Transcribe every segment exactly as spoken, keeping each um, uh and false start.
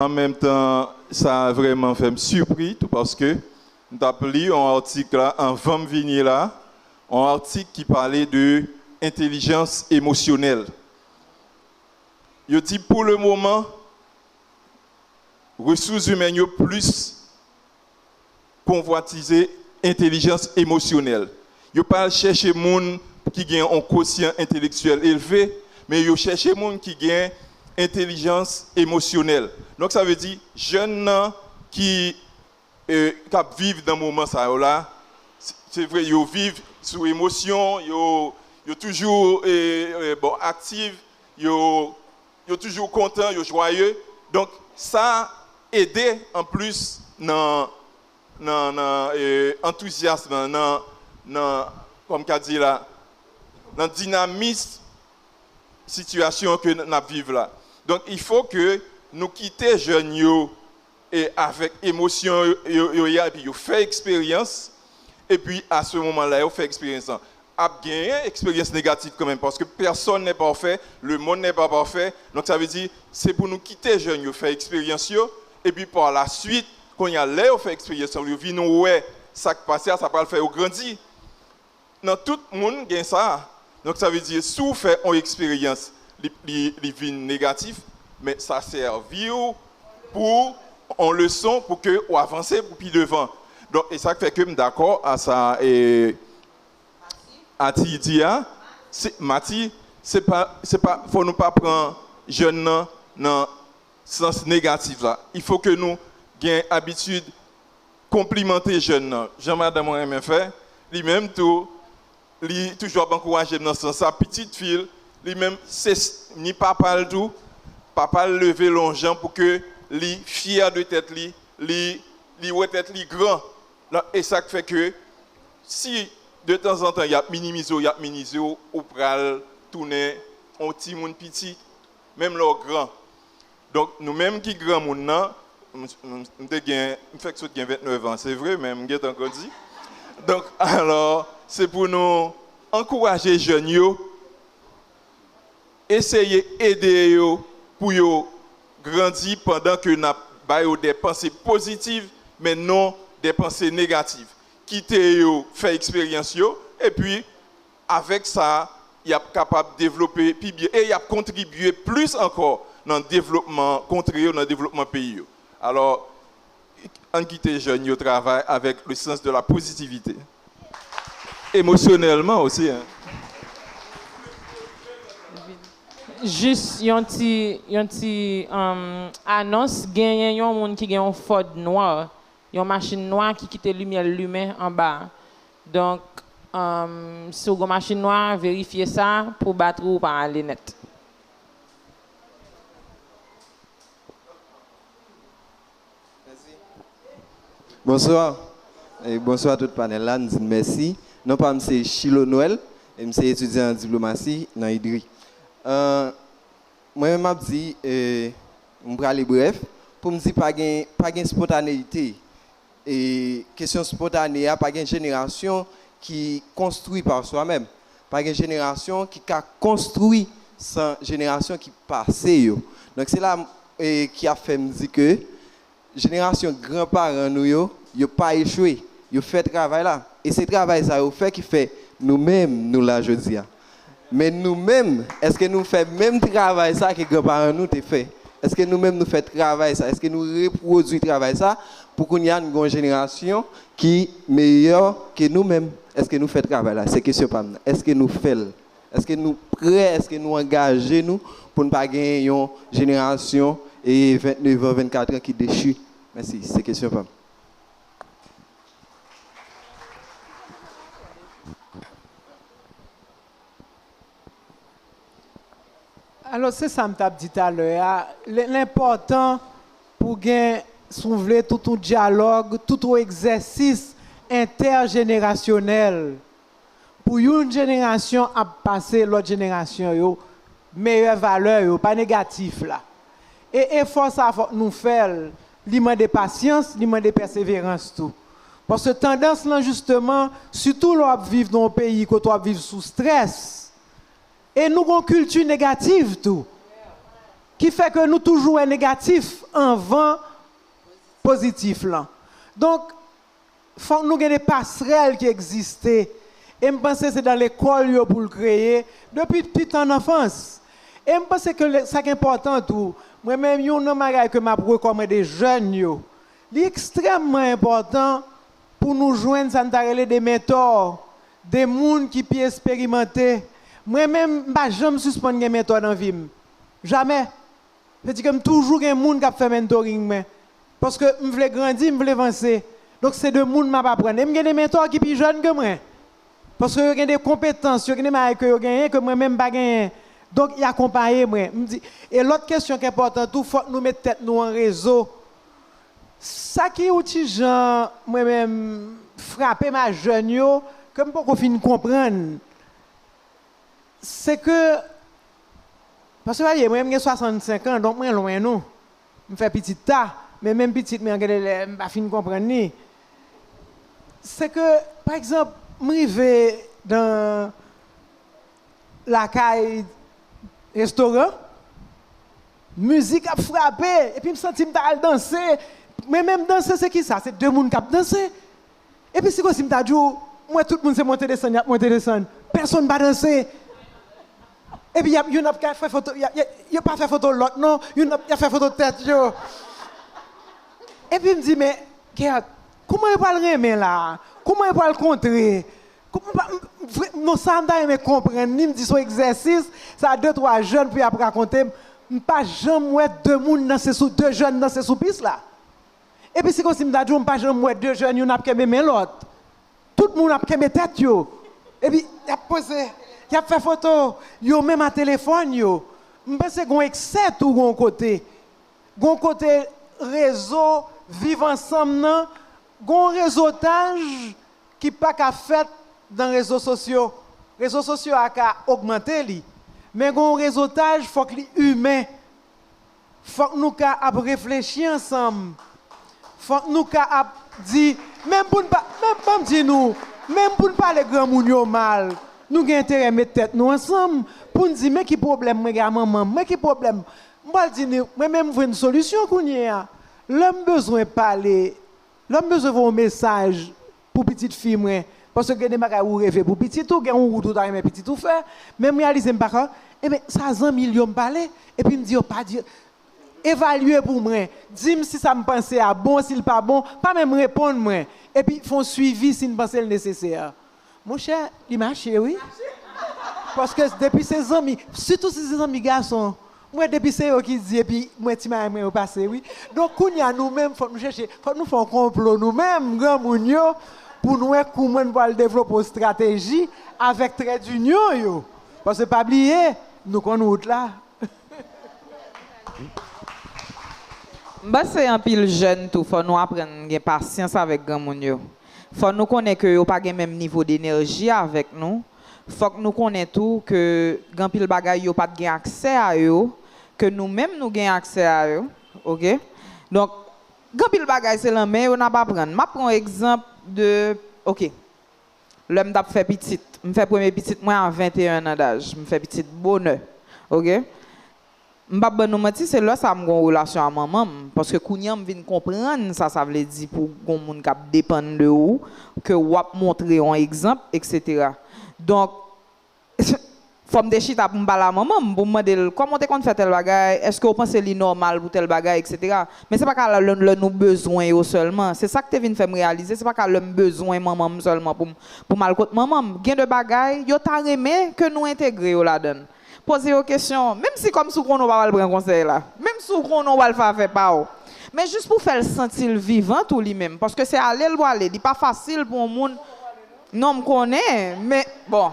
An menm tan, sa vrèman fè m sipri tou, paske m t ap li yon atik la, anvan m vini la, yon atik ki pale de entèlijans emosyonèl. Yo di, pou le moman, resous imèn yo plis konvwatize entèlijans emosyonèl. Yo pa al chèche moun ki gen yon kosyan entelektyèl elve, men yo chèche moun ki gen entèlijans emosyonèl. Donk, sa vle di, jèn nan ki, e, k ap viv nan moman sa yo la, se, se vre, yo viv sou emosyon, yo, yo toujou, e, e, bon, aktif, yo, yo toujou kontan, yo jwaye. Donk, sa ede anplis nan, nan, nan, e, antouzyas lan, nan, nan, kòm ka di la, nan dinamis sitiyasyon ke n ap viv la. Donk, il faut que nou kite jèn yo, e, avèk emosyon yo, yo, yo ye a, epi yo fè eksperyans, epi a se moman la, yo fè eksperyans lan. Ap genyen eksperyans negatif kanmenm, paske personne n'est parfait, le monde n'est pas parfait. Donk, sa vle di, se pou nou kite jèn yo fè eksperyans yo, epi pa la swit, kounye a, lè yo fè eksperyans yo, yo vin wè sa k pase a, sa pral fè yo grandi. Nan tout moun gen sa. Donk, sa vle di, si w fè yon eksperyans, li, li, li vin negatif, men sa sèvi w pou yon leson pou ke w avanse pou pi devan. Donk, e sa k fè ke m dakò a sa, e, Ati di a, se, Mati, se pa, se pa, fò nou pa pran jèn nan nan sans negatif la. Il faut que nou gen abitid konplimante jèn nan. Jan madanm mwen renmen fè, li menm tou, li toujou ap ankouraje m nan sans sa. Pitit fi l, li menm, se s-, ni papa l tou, papa l leve l yon jan pou ke li fyè de tèt li, li, li wè tèt li gran. Nan, e sa k fè ke si de tanzantan y ap minimize w, y ap minimize w, ou pral tounen yon timoun piti, menm lè w gran. Donk, nou menm ki granmoun nan, m, m, m te gen, m fèk sot gen vennèf an, se vre, men m gentan grandi. Donk, alò, se pou nou ankouraje jèn yo, eseye ede yo pou yo grandi pandan ke n ap ba yo de panse pozitif, men non de panse negatif. Kite yo fè eksperyans yo, epi avèk sa, y ap kapab devlope pi byen e y ap kontribye plis ankò nan devlopman kontre yo, nan devlopman peyi yo. Alò, ann kite jèn yo travay avèk le sens de la positivite. Emosyonèlman osi, en. Jis yon ti, yon ti, um, anons, genyen yon moun ki gen yon Ford nwa, yon machin nwa ki kite limyè l limen anba a. Donk, um, si w gen yon machin nwa, verifye sa pou batri w pa ale nèt. Bonswa. E bonswa tout panèl la, m di n mèsi. Non pa m se Chilo Noël, e m se etidyan an diplomasi nan IDRI. Euh, mwen menm m ap di, e, m prale brèf, pou m di pa gen, pa gen spontaneyite. E kesyon spontane a, pa gen jenerasyon ki konstwi pa swa menm. Pa gen jenerasyon ki ka konstwi san jenerasyon ki pase yo. Donk se la, e, ki ap fè m di ke jenerasyon granparan nou yo, yo pa echwe, yo fè travay la. E se travay sa yo fè ki fè nou menm nou la jodi a. Men nou menm, èske nou fè menm travay sa ke granparan nou te fè? Èske nou menm nou fè travay sa? Èske nou repwodui travay sa pou kounye a nou gen yon jenerasyon ki meyè ke nou menm? Èske nou fè travay la? Se kesyon pa m nan. Èske nou fè l? Èske nou prè? Èske nou angaje nou pou n pa gen yon jenerasyon e vennèf an, vennkat an ki dechi? Mèsi. Se kesyon pa m. Alò, se sa m t ap di talè a. L enpòtan pou gen, si w vle, tout yon dyalòg, tout yon egzèsis entèjenerasyonèl. Pou youn jenerasyon ap pase lòt jenerasyon yo meyè valè yo, pa negatif la. E efò sa fòk nou fè l, li mande pasyans, li mande pèseverans tou. Paske tandans lan jisteman, sitou lè w ap viv nan yon peyi kote w ap viv sou strès, e nou gen yon kilti negatif tou. ki fè ke nou toujou wè negatif anvan pozitif lan. Donk, fòk nou gen de pasrèl ki egziste. E m panse se dan lekòl yo pou l kreye, depi pitan nanfans. E m panse ke le- sa ki enpòtan tou, mwen menm, youn nan bagay ke m ap rekòmande jèn yo, li ekstrèmman enpòtan pou nou jwenn sa n ta rele de mentò, de moun ki pi esperimante. Mwen menm, m pa janm sispann gen mentò nan vi m. Jamè. Se di ke m toujou gen moun k ap fè mentoring mwen. Paske m vle grandi, m vle vanse. Donk, se de moun m ap aprann. E m gen de mentò ki pi jèn ke mwen. Paske yo gen de konpetans, yo gen de bagay ke yo genyen ke mwen menm m pa genyen. Donk, y akonpaye mwen. M di, e lòt kesyon ki enpòtan tou, fòk nou met tèt nou an rezo. Sa ki yon ti jan, mwen menm, frape m a jèn yo, ke m poko fin konprann, se ke, paske pa bliye, mwen menm gen swasannsenk an, donk mwen lwen nou. M fè pitit ta, men menm pitit mwen an, gen de lè, m pa fin konprann li. Se ke, pa egzanp, m rive nan lakay restoran, mizik ap frape, epi m santi m ta al danse. Mwen menm danse se kisa? Se de moun k ap danse. Epi si konsi m ta di w, m wè tout moun se monte desann, y ap monte desann. Pèsonn pa danse. Epi y ap, youn ap ka fè foto, y ap, y ap, yo pa fè foto lòt non, youn ap, y ap fè foto tèt yo. Epi m di, men, Kèt, kouman yo pral renmen la? Kouman yo pral kontre? Kouman pa, m, vre, non, sa m ta renmen konprann li, m di se yon egzèsis, sa de twa jèn pou y ap rakonte m. M pa janm wè de moun danse sou, de jèn danse sou pis la. Epi se konsi m ta di w, m pa janm wè de jèn youn ap kenbe men lòt. Tout moun ap kenbe tèt yo. Epi, y ap poze, y ap fè foto, yo menm a telefòn yo. M panse gon eksè tou gon kote. Gon kote rezo viv ansanm nan, gon rezotaj ki pa ka fèt nan rezo sosyo. Rezo sosyo a ka ogmante li, men gon rezotaj fòk li imen. Fòk nou ka ap reflechi ansanm. Fòk nou ka ap di, menm pou n pa, menm, ban m di nou, menm pou n pale granmoun yo mal, nou gen enterè met tèt nou ansanm pou n di, men ki pwoblèm mwen gen a manman m, men ki pwoblèm. M pral di nou, mwen menm m jwenn solisyon kounye a. Lè m bezwen pale, lè m bezwen voye yon mesaj pou pitit fi mwen, paske gen de bagay ou reve pou pitit ou, gen yon wout ou ta renmen pitit ou fè, men m reyalize m pa ka, ebyen, sa zanmi l yo m pale, epi m di yo pa di, evalye pou mwen, di m si sa m panse a bon, si l pa bon, pa menm reponn mwen, epi fè yon swivi si n panse l nesesè. Monchè, li mache, wi. Paske depi se zanmi, sitou si se zanmi gason, m wè depi se yo ki di, epi m wè ti marenn mwen yo pase, wi. Donk, kounye a, nou menm, fòk nou chèche, fòk nou fè yon konplo, nou menm, granmoun yo, pou n wè kouman n pral devlope yon estrateji avèk trè dinyon yo. Paske pa bliye, nou konn wout la. M panse anpil jèn tou, fò nou aprann gen pasyans avèk granmoun yo. Fò nou konnen ke yo pa gen menm nivo denèji avèk nou. Fòk nou konnen tou ke gen anpil bagay yo pa t gen aksè a yo, ke nou menm nou gen aksè a yo. Oke? Donk, gen anpil bagay se lan men yo n ap aprann. M ap pran yon egzanp de, oke, lè m t ap fè pitit. M fè premye pitit mwen a venteyen an daj. M fè pitit bonè. Oke? M p ap ban nou manti, se lè sa a m gen yon relasyon a manman m. Paske kounye a m vin konprann sa sa vle di pou gen yon moun k ap depann de ou, ke w ap montre yon egzanp, etsetera. Donk, fò m te chita pou m pale a manman m, pou m mande l, kòman w te konn fè tèl bagay? Èske w panse li nòmal pou tèl bagay, etsetera. Men se pa ka lè, lè nou bezwen yo sèlman. Se sa k te vin fè m reyalize, se pa ka lè m bezwen manman m sèlman pou m, pou m al kot manman m. Gen de bagay, yo ta renmen ke nou entegre yo ladan l. Poze yo kesyon, menm si kòmsi w konnen w pa pral pran konsèy la, menm si w konnen w pral fè afè pa w. Men jis pou w fè l santi l vivan tou li menm, paske se ale l pwale, li pa fasil pou yon moun. Non, m konnen, men, bon,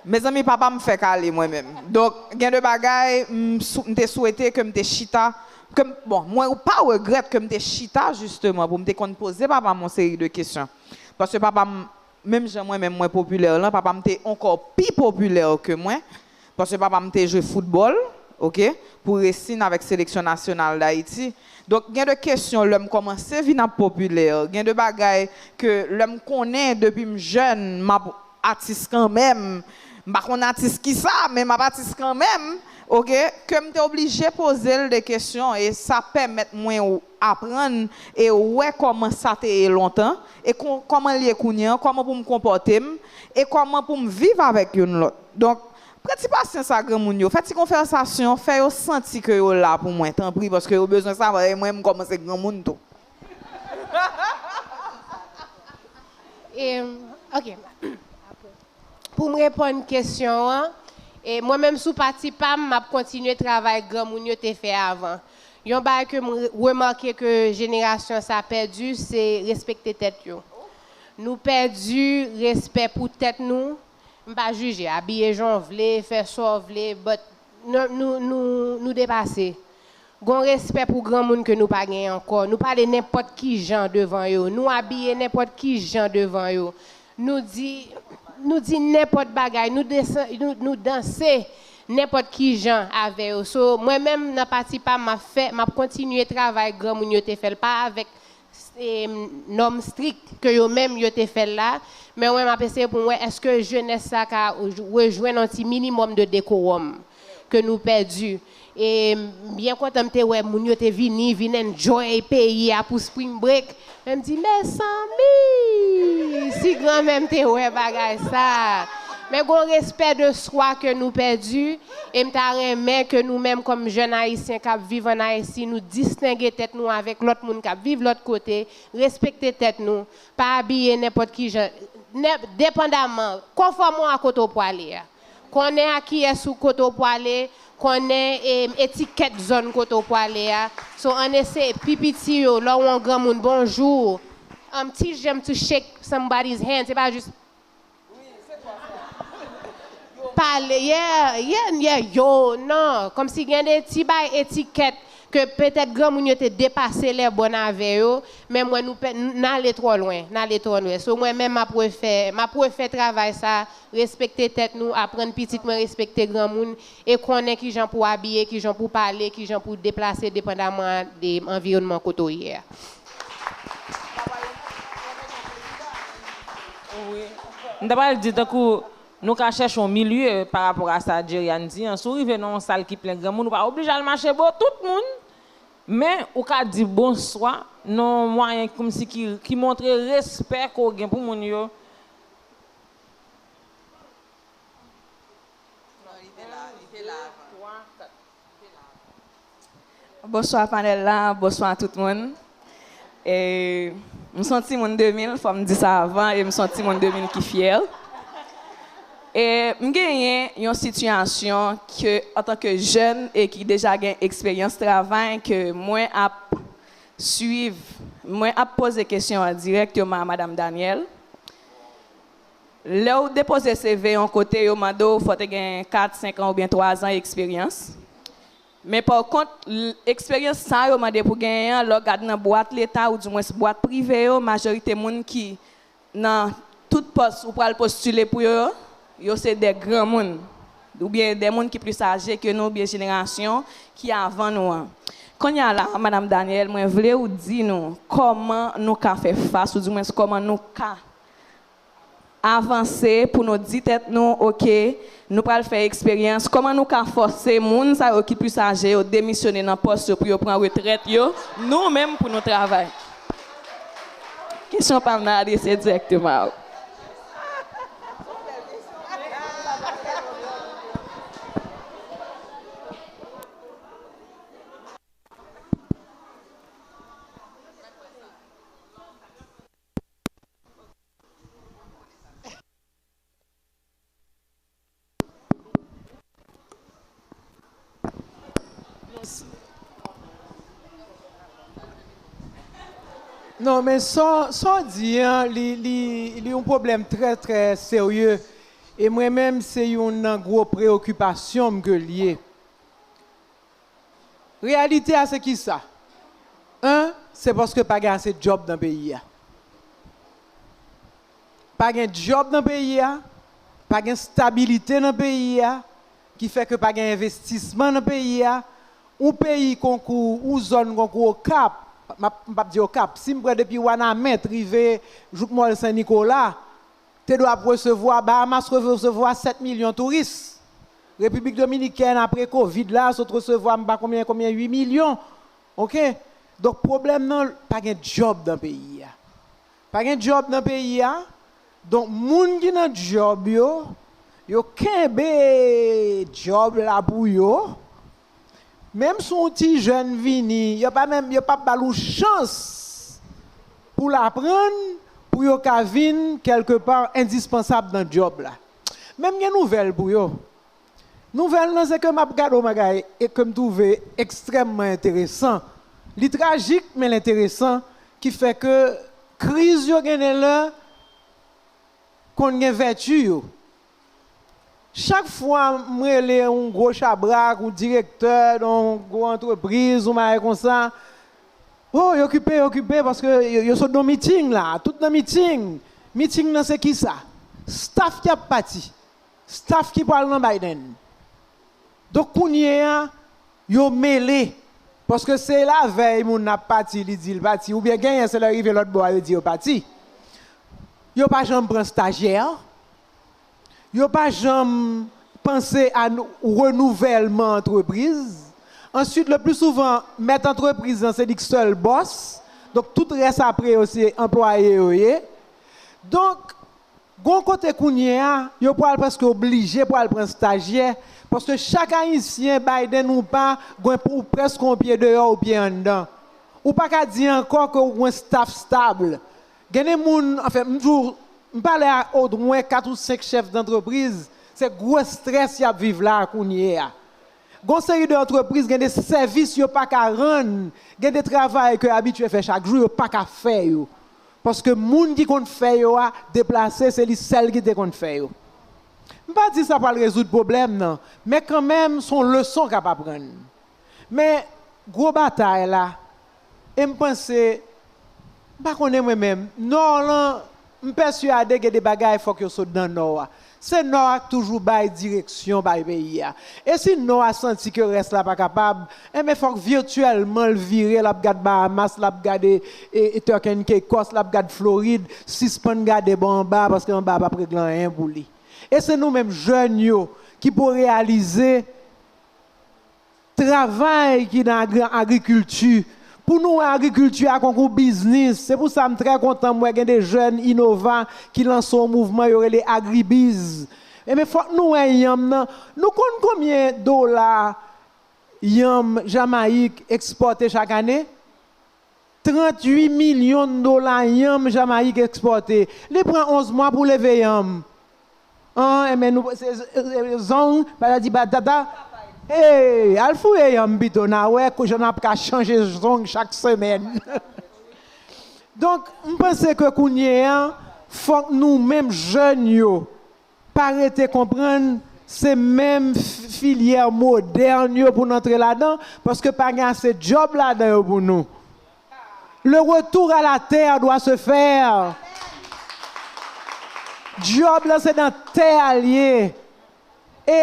mezanmi, papa m fèk ale mwen menm. Donk, gen de bagay, m sou, m te swete ke m te chita, ke m, bon, mwen pa regrèt ke m te chita, jisteman, pou m te konn poze papa m yon seri de kesyon. Paske papa m, menm jan mwen menm mwen popilè lan, papa m te ankò pi popilè ke mwen, paske papa m te jwe foutbòl, oke, pou Resin avèk seleksyon nasyonal Dayiti. Donk, gen de kesyon lè m kòmanse vin ap popilè, gen de bagay ke lè m konnen depi m jèn, m ap atis kanmenm, M pa konn atis kisa, men m ap atis kanmenm, oke, ke m te oblije poze l de kesyon, e sa pèmèt mwen w-, aprann e wè kòman sa te ye lontan, e kon-, kòman l ye kounye an, kòman pou m konpòte m, e kòman pou m viv avèk youn lòt. Donk, pran ti pasyans a granmoun yo, fè ti konvèsasyon, fè yo santi ke yo la pou mwen, tanpri, paske yo bezwen sa, e mwen, m kòmanse granmoun tou. E, ok. Pou m reponn kesyon an, e mwen menm sou pati pa m, m ap kontinye travay granmoun yo te fè avan. Yon bagay ke m re-, remake ke jenerasyon sa pèdi, se respekte tèt yo. Nou pèdi respè pou tèt nou. M pa jije, abiye jan w vle, fè sa w vle, but nou, nou, nou, nou depase. Gon respè pou granmoun ke nou pa genyen ankò. Nou pale nenpòt ki jan devan yo. Nou abiye nenpòt ki jan devan yo. Nou di, nou di nenpòt bagay. Nou, desan, nou, nou danse nenpòt ki jan avè yo. So, mwen menm, nan pati pa m, m ap fè, m ap kontinye travay granmoun yo te fè l. Pa avèk e, nòm strik ke yo menm yo te fè l la, men mwen m ap eseye pou m wè èske jenès sa ka rejwenn yon ti minimòm de dekorum ke nou pèdi. E m byen kontan m te wè moun yo te vini, vin enjoy peyi a pou spring break. Men m di, mezanmi, si granmè m te wè bagay sa. Men gon respè de swa ke nou pèdi, e m ta renmen ke nou menm kòm jèn ayisyen k ap viv ann Ayiti, nou distenge tèt nou avèk lòt moun k ap viv lòt kote, respekte tèt nou, pa abiye nenpòt ki jan, nen-, depandaman, konfòme w a kote w pwale a. Konnen a kiyès ou kote w pwale, konnen e, etikèt zòn kote w pwale a. So, ann eseye, pi piti yo, lè w wè yon granmoun, bonjou, um, teach them to shake somebody's hand, se pa jis pale, yeah, yeah, yeah, yo, non. Kòmsi gen de ti bay etikèt ke petèt granmoun yo te depase lè bòn avè yo, men mwen nou pè, n ale twò lwen, n ale twò lwen. So mwen menm m ap refè, m ap refè travay sa, respekte tèt nou, aprann pitit mwen respekte granmoun, e konnen kijan pou abiye, kijan pou pale, kijan pou deplase depandaman de anviwònman kote w ye a. Wi. M ta pral di tankou nou ka chèche yon milye pa rapò a sa Jerian di an. Si w rive nan yon sal ki plen granmoun, ou pa oblije al mache bò tout moun, men ou ka di bonswa nan yon mwayen kòmsi ki, ki montre respè ke w gen pou moun yo. Bonswa panèl la, bonswa tout moun. E, m se yon timoun de mil, fò m di sa avan, e m se yon timoun de mil ki fyè. E m genyen yon sitiyasyon ke, antanke jèn e ki deja gen eksperyans travay, ke mwen ap swiv, mwen ap poze kesyon an dirèkteman a Madanm Daniel. Lè w depoze C V yon kote, yo mande w fò w te gen kat, senk an oubyen twa zan eksperyans. Men pa kont, eksperyans sa yo mande pou genyen an, lè w gad nan bwat leta oudimwens bwat prive yo, majorite moun ki nan tout pòs ou pral postile pou yo, yo se de granmoun oubyen de moun ki plis aje ke nou oubyen jenerasyon ki avan nou an. Kounye a la, Madanm Daniel, mwen vle w di nou kòman nou ka fè fas oudimwens kòman nou ka avanse pou nou di tèt nou, oke, nou pral fè eksperyans, kòman nou ka fòse moun sa yo ki plis aje yo demisyone nan pòs yo pou yo pran retrèt yo, nou menm pou nou travay? Kesyon pa m nan adrese dirèkteman a ou. Non, men sa w, sa w di an, li, li, li yon pwoblèm trè, trè serye. E mwen menm, se youn nan gwo preyokipasyon m ke l ye. Reyalite a se kisa? En, se paske pa gen ase djòb nan peyi a. Pa gen djòb nan peyi a, pa gen stabilite nan peyi a, ki fè ke pa gen envestisman nan peyi a. Yon peyi konkou, yon zòn konkou Okap, m ap, m p ap di Okap, si m pran depi Wanament rive jouk Mòl Sen Nikola, te dwe ap resevwa, Bahamas resevwa sèt milyon touris. Repiblik Dominikèn, apre kovid la, sot resevwa m pa konbyen, konbyen, uit milyon. Oke? Donk, pwoblèm nan, pa gen djòb nan peyi a. Pa gen djòb nan peyi a. Donk, moun ki nan djòb yo, yo kenbe djòb la pou yo. Menm si yon ti jèn vini, yo pa menm, yo p ap ba l yon chans pou l aprann, pou yo ka vin kèlkepa endispansab nan djòb la. Men m gen nouvèl pou yo. Nouvèl nan se ke m ap gade yon bagay e ke m twouve ekstrèmman enteresan. Li trajik, men l enteresan, ki fè ke kriz yo gen de lè konn gen vèti yo. Chak fwa m rele yon gwo chabrak, yon direktè nan yon gwo antrepriz, yon bagay konsa, oh, yo okipe, yo okipe, paske yo, yo sot nan miting la, tout nan miting. Miting nan se kisa? Staff ki ap pati. Staff ki pral nan Biden. Donk, kounye a, yo mele. Paske se lavèy moun ap pati, li di l pati. Oubyen genyen, se lè rive lòt bò a, yo di yo pati. Yo pa janm pran stajyè. Yo pa janm panse a nou, renouvèlman antrepriz. Answit, le pli souvan, mèt antrepriz lan, se li k sèl bòs. Donk, tout rès apre yo, se anplwaye yo ye. Donk, gon kote kounye a, yo pral prèske oblije pral pran stajyè, paske chak Ayisyen, Biden ou pa, gen pou, prèske yon pye deyò, yon pye anndan. Ou pa ka di ankò ke ou gen staff stab. Gen de moun, anfen, m di w, m pale a omwen kat ou senk chèf dantrepriz, se gwo estrès y ap viv la a kounye a. Gon seri de antrepriz, gen de sèvis yo pa ka rann, gen de travay ke yo abitye fè chak jou, yo pa ka fè yo. Paske moun ki konn fè yo a deplase, se li sèl ki te konn fè yo. M pa di sa pral rezoud pwoblèm nan, men kanmenm, se yon leson k ap aprann. Men, gwo batay la, e m panse, m pa konnen mwen menm, Nò lan, m pèswade gen de bagay fòk yo sot nan Nò a. Se Nò a k toujou bay direksyon bay peyi a. E si Nò a santi ke rès la pa kapab, enben fòk vityèlman l vire, l ap gad Bahamas, l ap gade e, e Turk and Caicos, l ap gad Florid, sispann gade bò anba, paske anba a p ap regle anyen pou li. E se nou menm jèn yo ki pou reyalize travay ki nan agri-, agrikilti. Pou nou wè agrikilti a konkou biznis. Se pou sa m trè kontan m wè gen de jèn inova ki lanse yon mouvman yo rele Agribiz. Enben, fòk nou wè yanm nan. Nou konn konbyen dola yanm Jamayik ekspòte chak ane? Tranntuit milyon dola yanm Jamayik ekspòte. Li pran onz mwa pou leve yanm. An, enben, nou, se, se, se, zong, patati patata. Hey, al fouye yanm pito, n a wè jan n ap ka chanje zong chak semèn. Donk, m panse ke kounye a, fòk nou menm jèn yo, pa rete konprann se menm f-, filyè modèn yo pou n antre ladan, paske pa gen ase djòb ladan yo pou nou. Le retour à la terre doit se faire. Djòb lan se nan tè a l ye. E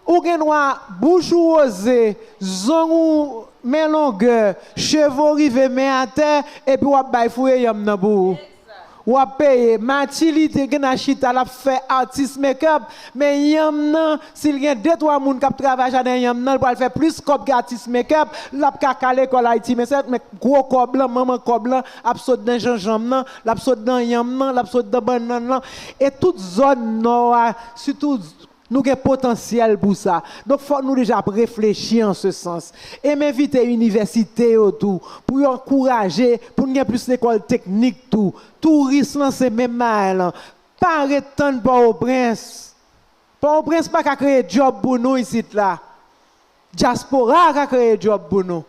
ou gen dwa bouch ou woze, zong ou men longè, cheve w rive men atè, epi w ap bay fouye yanm nan pou ou. W ap peye. Matilite gen a chita, l ap fè artist makeup, men yanm nan, si l gen de twa moun k ap travay jaden yanm nan, l pral fè plis kòb ke artist makeup, l ap ka kale kò l Ayiti. Men se, men gwo kòb lan, manman kòb lan, ap sot nan janjanm nan, l ap sot nan yanm nan, l ap sot nan bannann lan. E tout zòn Nò a, sitou nou gen potansyèl pou sa. Donk, fòk nou deja ap reflechi an se sans. E m envite inivèsite yo tou pou yo ankouraje, pou n gen plis lekòl teknik tou. Touris lan se menm bagay lan. Pa ret tann Pòtoprens. Pòtoprens pa ka kreye djòb pou nou isit la. Dyaspora a ka kreye djòb pou nou.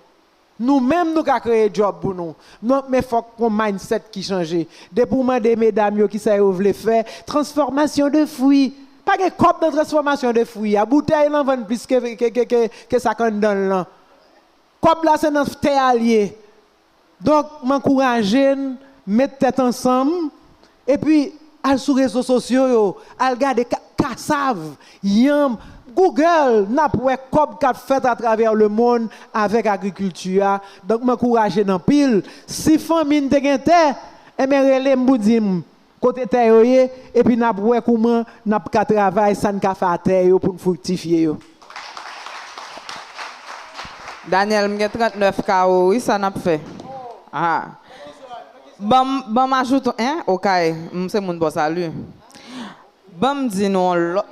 Nou menm, nou ka kreye djòb pou nou. Non, men fòk gon mindset ki chanje. Depi w mande medam yo kisa yo vle fè, transformation de fruits. Pa gen kòb nan transformation de fruits a. Boutèy lan vann plis ke, ke, ke, ke, ke sa k anndan l lan. Kòb la se nan tè a l ye. Donk, m ankouraje n, met tèt ansanm, epi al sou rezo sosyo yo, al gade ka-, kasav, yanm, Google, n ap wè kòb k ap fèt atravè lemonn avèk agrikilti a. Donk, m ankouraje n anpil. Si fanmi n te gen tè, enben, rele m pou di m, kote tè yo ye, epi n ap wè kouman n ap ka travay sa n ka fè a tè yo pou n friktifye yo. Daniel, m gen trannèf kawo wi, sa n ap fè? Ah. Ban m, ban m ajoute, en, okay, m se moun Pòsali. Ban m di nou yon lòt.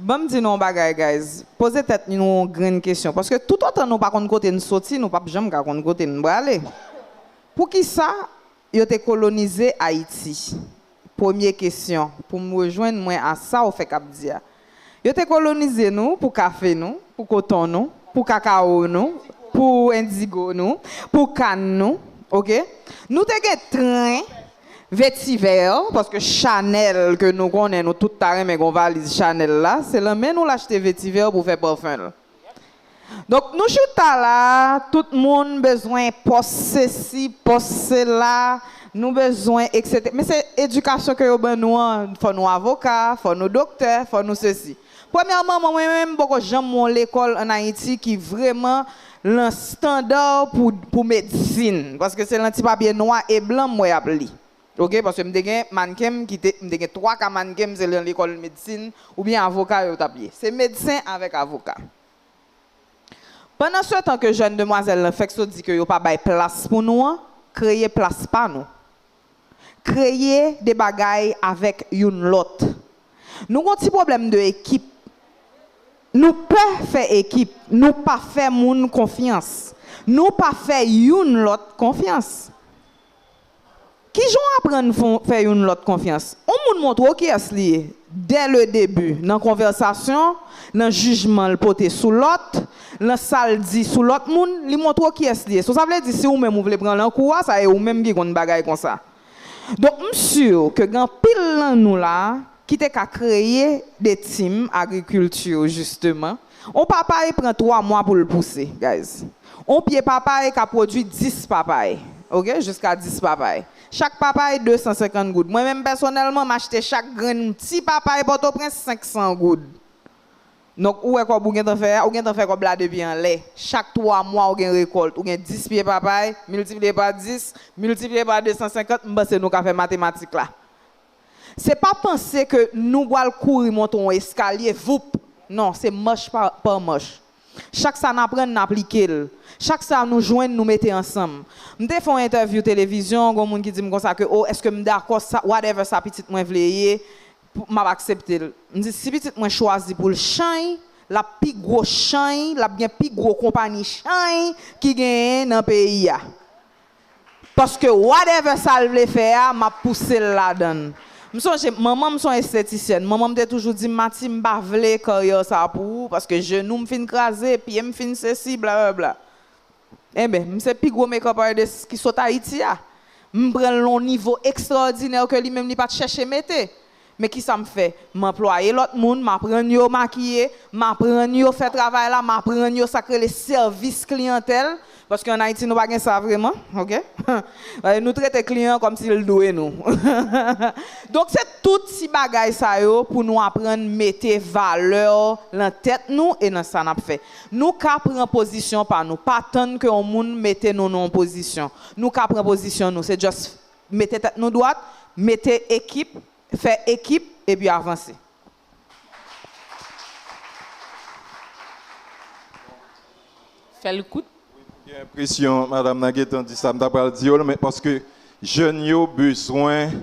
Ban m di nou yon bagay, guys. Poze tèt nou yon grenn kesyon. Paske toutotan nou pa konn kote n soti, nou p ap janm ka konn kote n prale. Poukisa yo te kolonize Ayiti? Premye kesyon, pou m rejwenn mwen a sa w fèk ap di a. Yo te kolonize nou pou kafe nou, pou koton nou, pou kakawo nou, pou endigo nou, pou kann nou, oke? Nou te gen tren, vetivè, paske Chanel ke nou konnen, nou tout ta renmen gon valiz Chanel la, se lan men nou l achte vetivè pou fè pafen l. Donk, nou chita la, tout moun bezwen pòs sesi, pòs sela, nou bezwen, etsetera. Men se edikasyon ke yo ban nou an, fò nou avoka, fò nou doktè, fò nou sesi. Premyèman, mwen menm, m poko janm wè yon lekòl ann Ayiti ki vrèman lan estanda pou, pou medsin, paske se lan ti papye nwa e blan m wè y ap li. Oke, paske m te gen mannken m ki te, m te gen twa ka mannken m, se lan lekòl medsin oubyen avoka yo t ap ye. Se medsen avèk avoka. Pandan se tan ke jèn demwazèl lan fèk sot di ke yo pa bay plas pou nou an, kreye plas pa nou. Kreye de bagay avèk youn lòt. Nou gon ti pwoblèm de ekip. Nou pè fè ekip. Nou pa fè moun konfyans. Nou pa fè youn lòt konfyans. Kijan w aprann fè youn lòt konfyans? On moun montre w kiyès li ye dès le début, nan konvèsasyon, nan jijman l pote sou lòt, nan sa l di sou lòt moun, li montre w kiyès li ye. So, sa vle di, si ou menm ou vle pran lan kou a, sa e ou menm ki konn bagay konsa. Donk, m si ke gen anpil lan nou la ki te ka kreye de team agrikilti, jisteman. On papay pran twa mwa pou l pouse, guys. On pye papay ka pwodui dis papay, oke, jiska dis papay. Chak papay, de san senkant goud. Mwen menm, pèsonèlman, m achte chak grenn ti papay Pòtoprens, senk san goud. Donk, ou wè kòb ou gentan fè a, ou gentan fè kòb la depi anlè. Chak twa mwa, ou gen rekòlt. Ou gen dis pye papay, miltipliye pa dis, miltipliye pa de san senkant, m panse nou ka fè matematik la. Se pa panse ke nou pral kouri monte yon eskalye, voup! Non, se mach pa, pa mach. Chak sa n aprann, n aplike l. Chak sa nou jwenn, nou mete ansanm. M te fè yon entèvyou televizyon, gon moun ki di m konsa ke, o, èske m dakò sa, whatever sa pitit mwen vle ye, m ap aksepte l. M di, si pitit mwen chwazi pou l chany, l ap pi gwo chany, l ap gen pi gwo konpanyi chany ki genyen nan peyi a. Paske whatever sa l vle fè a, m ap pouse l ladan l. M sonje, manman m se yon estetisyèn. Manman m te toujou di m, Mati, m pa vle karyè sa pou ou, paske jenou m fin kraze, pye m fin sesi, blablabla. Enben, m se pi gwo makeup artist ki sot Ayiti a. M pran l nan yon nivo ekstraòdinè ke li menm li pa t chèche mete. Men kisa m fè? M anplwaye lòt moun, m aprann yo makiye, m aprann yo fè travay la, m aprann yo sa k rele sèvis kliyantèl, paske ann Ayiti nou pa gen sa vrèman, oke? Nou trete kliyan kòmsi l dwe nou. Donk se tout ti bagay sa yo pou nou aprann mete valè lan tèt nou e nan sa n ap fè. Nou ka pran pozisyon pa nou, pa tann ke yon moun mete nou nan yon pozisyon. Nou ka pran pozisyon nou, se just mete tèt nou dwat, mete ekip, fè ekip, epi avanse. Fè l kout. Gen enpresyon madanm nan gentan di sa m ta pral di yo, men paske jèn yo bezwen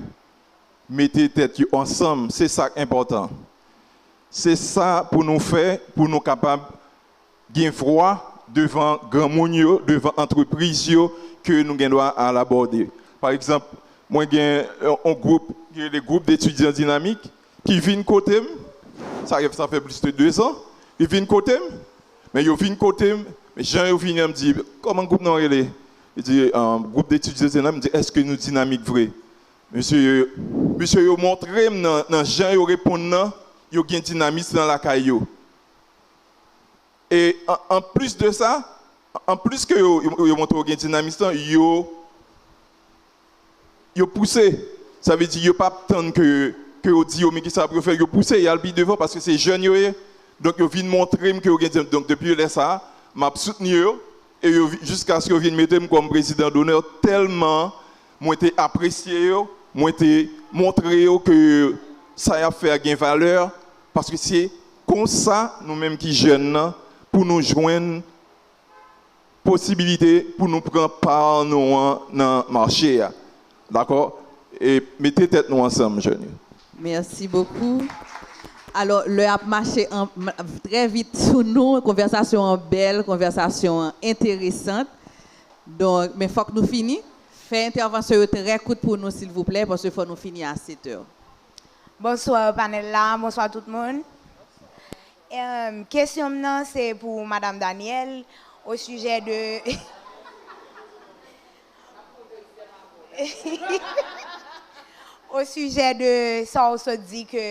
mete tèt yo ansanm, se sa k enpòtan. Se sa pou nou fè, pou nou kapab gen vwa devan granmoun yo, devan antrepriz yo ke nou gen dwa al abòde. Pa egzanp, mwen gen yon gwoup ki rele Gwoup Detidyan Dinamik ki vin kote m, sa, sa fè plis de dezan, li vin kote m, men yo vin kote m, men jan yo vini an, m di, kòman gwoup nan rele? Li di, Gwoup Detidyan Dinamik. M di, èske nou dinamik vre? Mesye yo, mesye yo montre m nan, nan jan yo reponn nan, yo gen dinamis nan lakay yo. E an, anplis de sa, anplis ke yo, yo, yo montre yo gen dinamis lan, yo, yo pouse. Sa vle di yo p ap tann ke, ke yo di yo men kisa pou yo fè, yo pouse, y al pi devan paske se jèn yo ye. Donk yo vin montre m ke yo gen dinamis. Donk depi lè sa a, m ap soutni yo e yo, jiskaske yo vin mete m kòm prezidan donè tèlman Mwen te apresye yo, mwen te montre yo ke sa y ap fè a gen valè, paske se konsa nou menm ki jèn nan, pou nou jwenn posibilite pou nou pran pa nou an nan mache a. Dakò? E mete tèt nou ansanm, jèn yo. Merci beaucoup. Alò, lè ap mache an, trè vit sou nou, konvèsasyon an bèl, konvèsasyon an enteresan. Donk, men fòk nou fini. Fè entèvansyon yo trè kout pou nou, silvouplè, paske fò nou fini a sèt è. Bonswa panèl la, bonswa tout moun. Em, kesyon m nan se pou Madanm Daniel, o sijè de o sijè de sa w sot di ke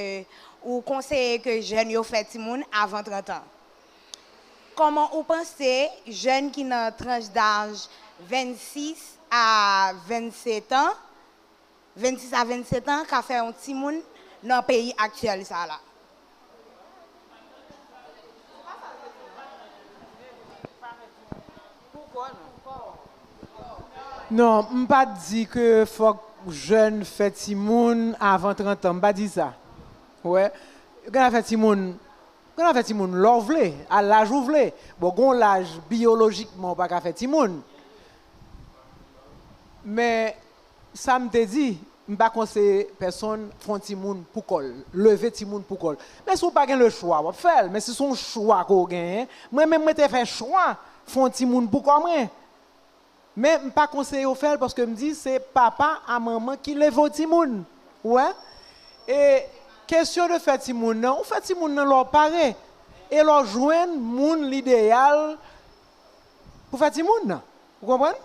ou konseye ke jèn yo fè timoun avan trant an. Kòman ou panse jèn ki nan tranch daj vennsis a vennsetan, vennsis a vennsetan ka fè yon timoun nan peyi aktyèl sa la? Non, m pa t di ke fòk jèn fè timoun avan trant an, m pa di sa. Ou wè, gen afè timoun, gen afè timoun lè w vle, a laj ou vle. Bon, gen yon laj biyolojikman ou pa ka fè timoun. Men, sa m te di, m pa konseye pèsonn fè yon timoun pou kò l, leve timoun pou kò l. Men si w pa gen lechwa, w ap fè l. Men si se yon chwa ke w genyen, mwen menm mwen te fè chwa fè yon timoun pou kò mwen. Men m pa konseye w fè l paske m di se papa a manman ki leve w timoun. Ou wè? E kesyon de fè timoun nan, ou fè timoun nan lè w pare. E lè w jwenn moun lideyal pou fè timoun nan. Ou konprann?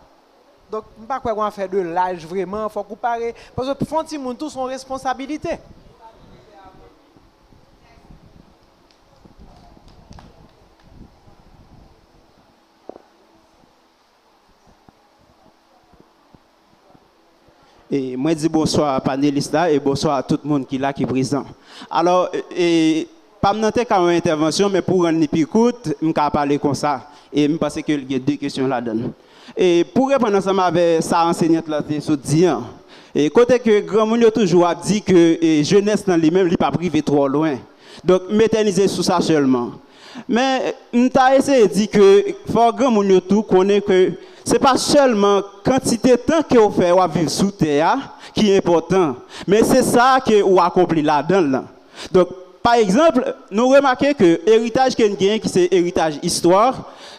Donk, m pa kwè gon afè de laj vreman, fòk ou pare. Paske fè yon timoun tou se yon responsabilite. E mwen di bonswa a panelis la e bonswa a tout moun ki la ki prezan. Alò, e, pa m nan te ka yon entèvansyon, men pou rann li pi kout, m ka pale konsa. E m panse ke l gen de kesyon ladan l. E pou reponn ansanm avè sa ansenyant lan te sot di an, e kote ke granmoun yo toujou ap di ke e, jenès lan li menm li p ap rive twò lwen. Donk, m etènize sou sa sèlman. Men, m ta eseye di ke fò granmoun yo tou konnen ke se pa sèlman kantite tan ke w fè w ap viv sou tè a ki enpòtan, men se sa ke ou akonpli ladan l lan. Donk, pa egzanp, nou remake ke eritaj ke n genyen ki se eritaj istwa,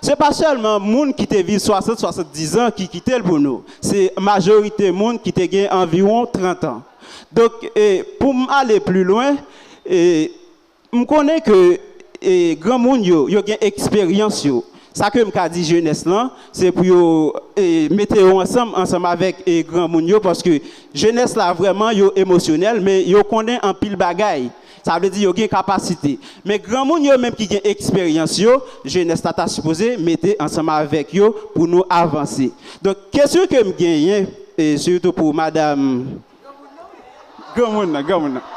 se pa sèlman moun ki te viv swasant, swasanndizan ki kite l pou nou. Se majorite moun ki te gen anviwon trant an. Donk, e, pou m ale pli lwen, e, m konnen ke e, granmoun yo, yo gen eksperyans yo. Sa ke m ka di jenès lan, se pou yo e, mete yo ansanm, ansanm avèk e, granmoun yo, paske jenès la vrèman yo emosyonèl, men yo konnen anpil bagay. Sa vle di yo gen kapasite. Men granmoun yo menm ki gen eksperyans yo, jenès la ta sipoze mete ansanm avèk yo pou nou avanse. Donk, kesyon ke m genyen, e, sitou pou madanm. Granmoun nan, granmoun nan.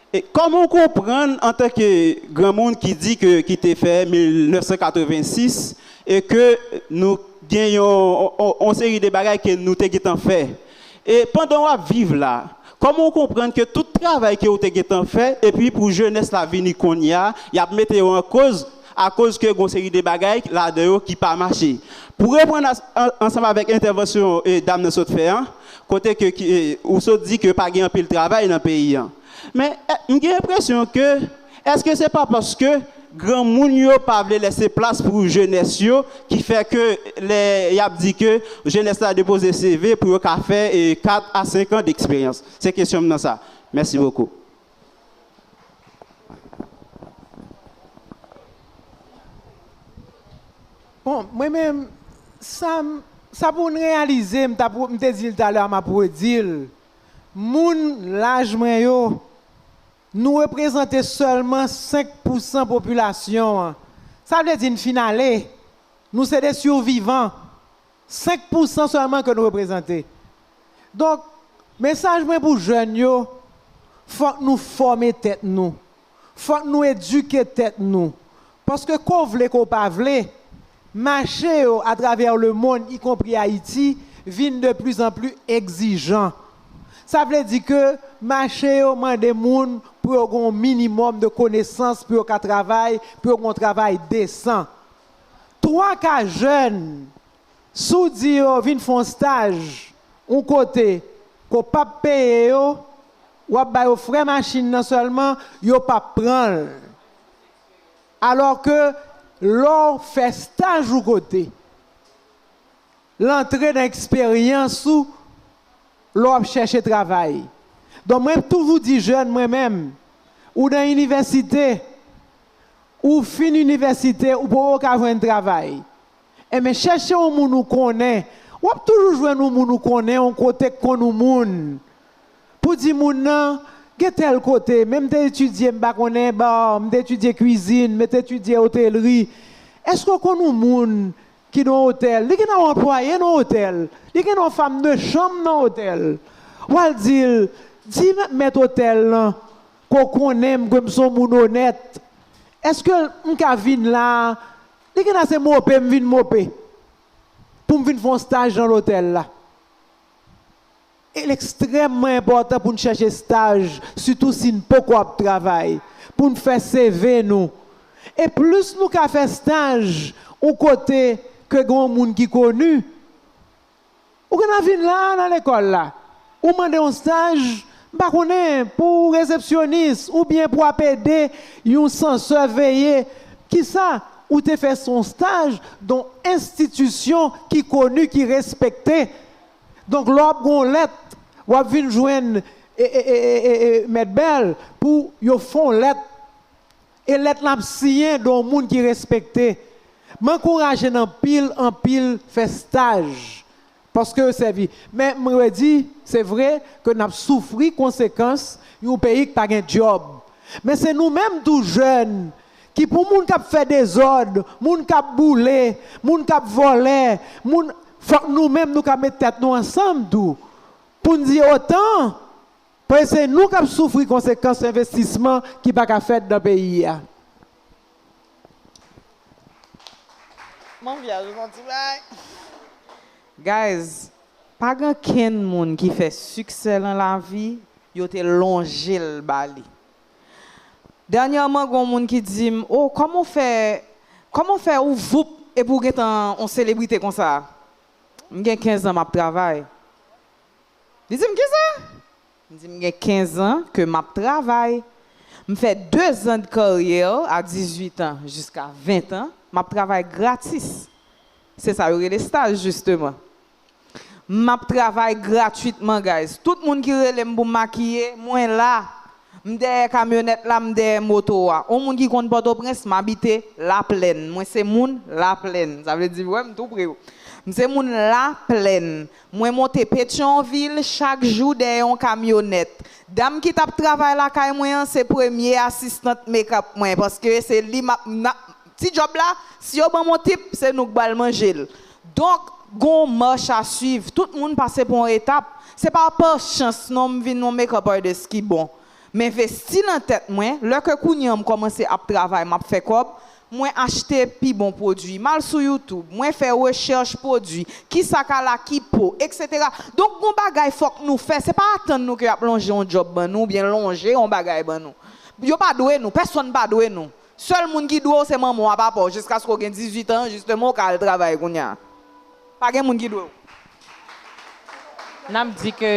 E kòman w konprann antanke granmoun ki di ke ki te fè mil nèf san katrevensis e ke nou gen yon, yon, yon seri de bagay ke nou te gentan fè? E pandan w ap viv la, kòman w konprann ke tout travay ke w te gentan fè epi pou jenès la vini kounye a, y ap mete yo an koz akoz ke gon seri de bagay ladan yo ki pa mache? Pou reponn ansanm avèk entèvansyon e, dam nan sot fè an, kote ke ki, e, ou sot di ke pa gen anpil travay nan peyi an. Men e, m gen enpresyon ke èske se pa paske granmoun yo pa vle lese plas pou jenès yo ki fè ke lè y ap di ke jenès la depoze C V pou yo ka fè e, kat a senk an deksperyans? Se kesyon m nan sa. Mèsi bokou. Bon, mwen menm, sa, sa pou n reyalize, m, t ap, m te di l talè a, m ap redi l. Moun laj mwen yo, nou reprezante sèlman senk pousan popilasyon an. Sa vle di n fin ale. Nou se de sivivan. Senk pousan sèlman ke nou reprezante. Donk, mesaj mwen pou jèn yo, fòk nou fòme tèt nou. Fòk nou edike tèt nou. Paske ke w vle ke w pa vle, mache yo atravè lemonn, ikonpri Ayiti, vin de plus en plus egzijan. Sa vle di ke mache yo mande moun pou yo gen yon minimòm de konesans, pou yo ka travay, pou yo gen yon travay desan. Twa ka jèn, si w di yo vin fè yon staj yon kote ke w p ap peye yo, w ap ba yo frè machin nan sèlman, yo p ap pran l. Alò ke lè w fè staj yon kote, l antre nan eksperyans ou lè w ap chèche travay. Donk, mwen toujou di jèn mwen menm, ou nan inivèsite, ou fin inivèsite, ou poko ka jwenn travay. Enben, chèche yon moun ou konnen. W ap toujou jwenn yon moun ou konnen, yon kote k konn yon moun. Pou di moun nan, gen tèl kote, men m te etidye, m pa konnen, ba, m te etidye kwizin, m te etidye otelri. Èske w konn yon moun ki nan otèl? Li gen yon anplwaye nan otèl. Li gen yon fanm de chanm nan otèl. W al di l, di mèt otèl lan, ke w konnen m, ke m se yon moun onèt. Èske m ka vin la a? Li gen ase mope, m vin mope. Pou m vin fè yon staj nan lotèl la. E l ekstrèmman enpòtan pou n chèche staj, sitou si n poko ap travay, pou n fè C V nou. E plis nou ka fè staj yon kote ke gen yon moun ki koni, ou gen nan vin la a, nan lekòl la, ou mande yon staj, m pa konnen, pou resepsyonis oubyen pou ap ede yon sansè veye. Kisa? Ou te fè yon staj dan yon enstitisyon ki koni, ki respekte. Donk, lè w ap gen yon lèt, w ap vin jwenn, e, e, e, e, e, e, Mèt Bèl pou yo fè yon lèt. E lèt la ap siyen de yon moun ki respekte. M ankouraje n anpil, anpil fè staj. Paske yo sèvi. Men m redi, se vre ke n ap soufri konsekans yon peyi k pa gen djòb. Men se nou menm tou jèn ki pou moun k ap fè dezòd, moun k ap boule, moun k ap vòlè, moun, fòk nou menm nou ka met tèt nou ansanm tou. Pou n di otan, paske se nou k ap soufri konsekans envestisman ki pa ka fèt nan peyi a. Mon vyaj, yon ti bay. Guys, pa gen kenn moun ki fè siksè nan lavi, yo te lonje l ba li. Dènyèman, gen yon moun ki di m, "O, kòman w fè, kòman w fè ou voup epi w gentan yon selebrite konsa?" M gen kenz an m ap travay. Li di m, "Kisa?" M di, "M gen kenz an ke m ap travay. M fè dezan de karyè a dizuit an jiska ven an, m ap travay gratis." Se sa yo rele staj, jisteman. M ap travay gratwitman, guys. Tout moun ki rele m pou m makiye, mwen la. M dèyè kamyonèt la, m dèyè moto a. On moun ki konn Pòtoprens, m abite Laplèn. Mwen se moun Laplèn. Sa vle di, wè, m tou pre w. M se moun Laplèn. Mwen monte Petyonvil chak jou dèyè yon kamyonèt. Dam ki t ap travay lakay mwen an, se premye asistant makeup mwen, paske se li m ap, n ap, ti djòb la, si yo ban m yon tip, se nou k pral manje l. Donk, gon mach a swiv. Tout moun pase pa yon etap. Se pa pa chans non m vin yon makeup artist ki bon. M envesti nan tèt mwen, lè ke kounye a m kòmanse ap travay, m ap fè kòb, mwen achte pi bon pwodui. M al sou YouTube, mwen fè rechèch pwodui, kisa k al ak ki po, etsetera. Donk, gon bagay fòk nou fè. Se pa atann nou ke y ap lonje yon djòb ban nou, oubyen lonje yon bagay ban nou. Yo pa dwe nou, pèsonn pa dwe nou. Sèl moun ki dwe w se manman w a papa w, jiskaske w gen dizuit an, jisteman w ka al travay kounye a. Pa gen moun ki dwe w. N ap di ke,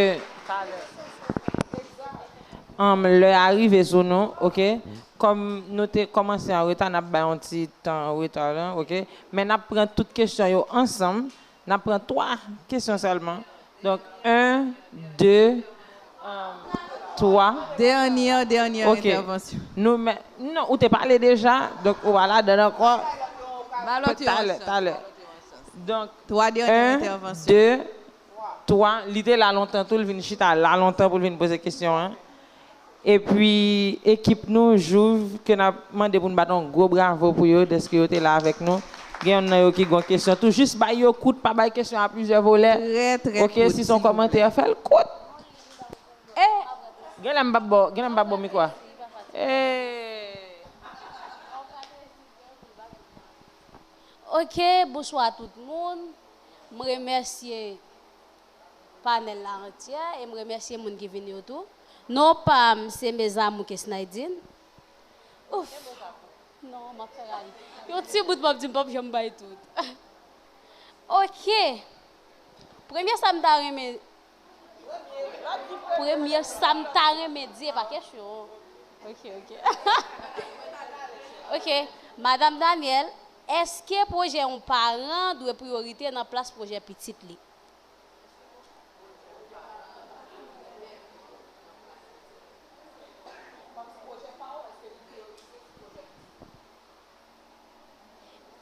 um, lè a rive sou nou, oke? Kòm nou te kòmanse an reta, n ap bay yon ti tan an reta la, oke? Men n ap pran tout kesyon yo ansanm. N ap pran twa kesyon sèlman. Donk, en, de, twa. Dènye, dènye entèvansyon. Nou men, non, ou te pale deja, donk ou pa ladan ankò. Ba lòt yo yon chans. Talè, talè. Donk, twa dènye entèvansyon. En, de, twa. Li te la lontan tou, l vin chita la lontan pou l vin poze kesyon an. Epi, ekip nou, Jouv, ke n ap mande pou n bat yon gwo bravo pou yo, dèske yo te la avèk nou. Gen yonn nan yo ki gon kesyon tou, jis bay yo kout, pa bay kesyon a plizyè volè. Trè, trè kout. Oke, si se yon kòmantè, fè l kout. Eh! Genlè m p ap ba w, genlè m p ap ba w mikwo a. Eh! Ok, bonswa tout moun. M remèsye panèl la antyè e m remèsye moun ki vini yo tou. Non pa m, se Mes Amours Kesnaydine. Ouf! Non, m ap fè ray. Yon ti bout m ap di m p ap janm bay tout. Ok. Premye sa m ta renmen, premye sa m ta renmen di, e pa kesyon. Ok, ok. Ok. Madam Daniel, èske pwojè yon paran dwe priyorite nan plas pwojè pitit li?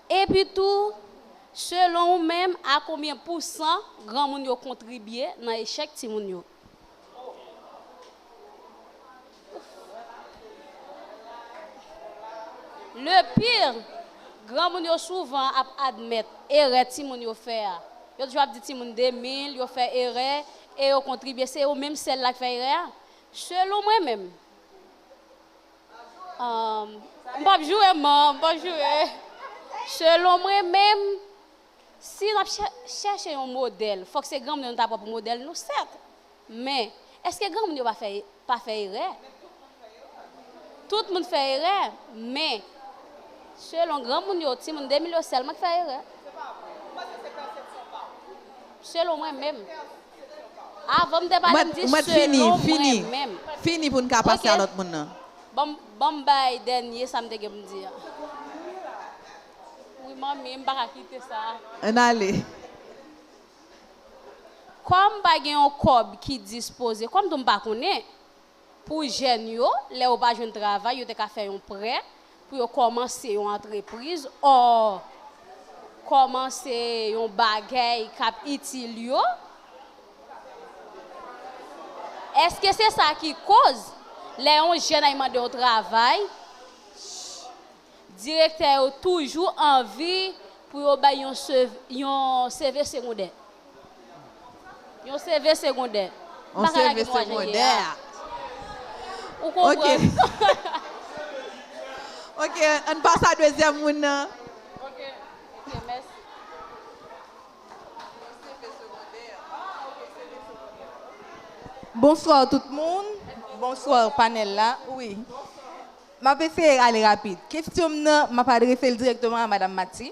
Epi tou, selon ou menm, a konbyen pousan granmoun yo kontribye nan echèk timoun yo? Le pire, granmoun yo souvan ap admèt erè timoun yo fè a. Yo toujou ap di timoun de mil, yo fè erè, e yo kontribye, se yo menm sèl la k fè erè a. Selon mwen menm, um, m p ap joure, man, m p ap joure. Selon mwen menm, si n ap chè- chèche yon modèl, fòk se granmoun yo nou ta pran pou modèl nou, sèt. Men, èske granmoun yo pa fè, pa fè erè? Tout moun fè erè, men, selon granmoun yo, timoun de mil yo sèlman ki fè erè. Selon mwen menm. Avan m te pale, m di selon mwen menm. Fini pou n ka pase a lòt moun nan. Ban m, ban m bay dènye sa m te gen pou m di a. Wi, manmi, m pa ka kite sa. Ann ale. Kòm pa gen yon kòb ki dispoze, kòm tou m pa konnen, pou jèn yo, lè yo pa jwenn travay, yo te ka fè yon prè pou yo kòmanse yon antrepriz, ò, kòmanse yon bagay k ap itil yo. Èske se sa ki koz, lè yon jèn al mande yon travay, direktè yo toujou anvi pou yo bay yon se- yon C V segondè? Yon C V segondè. M pa ka lage nou a jan l ye a. Ou konprann? Ok, ann pase a dezyèm moun nan. Ok, mèsi. Bonswa tout moun. Bonswa panèl la. Wi. M ap eseye ale rapid. Kesyon m nan, m ap adrese l dirèkteman a Madam Mati.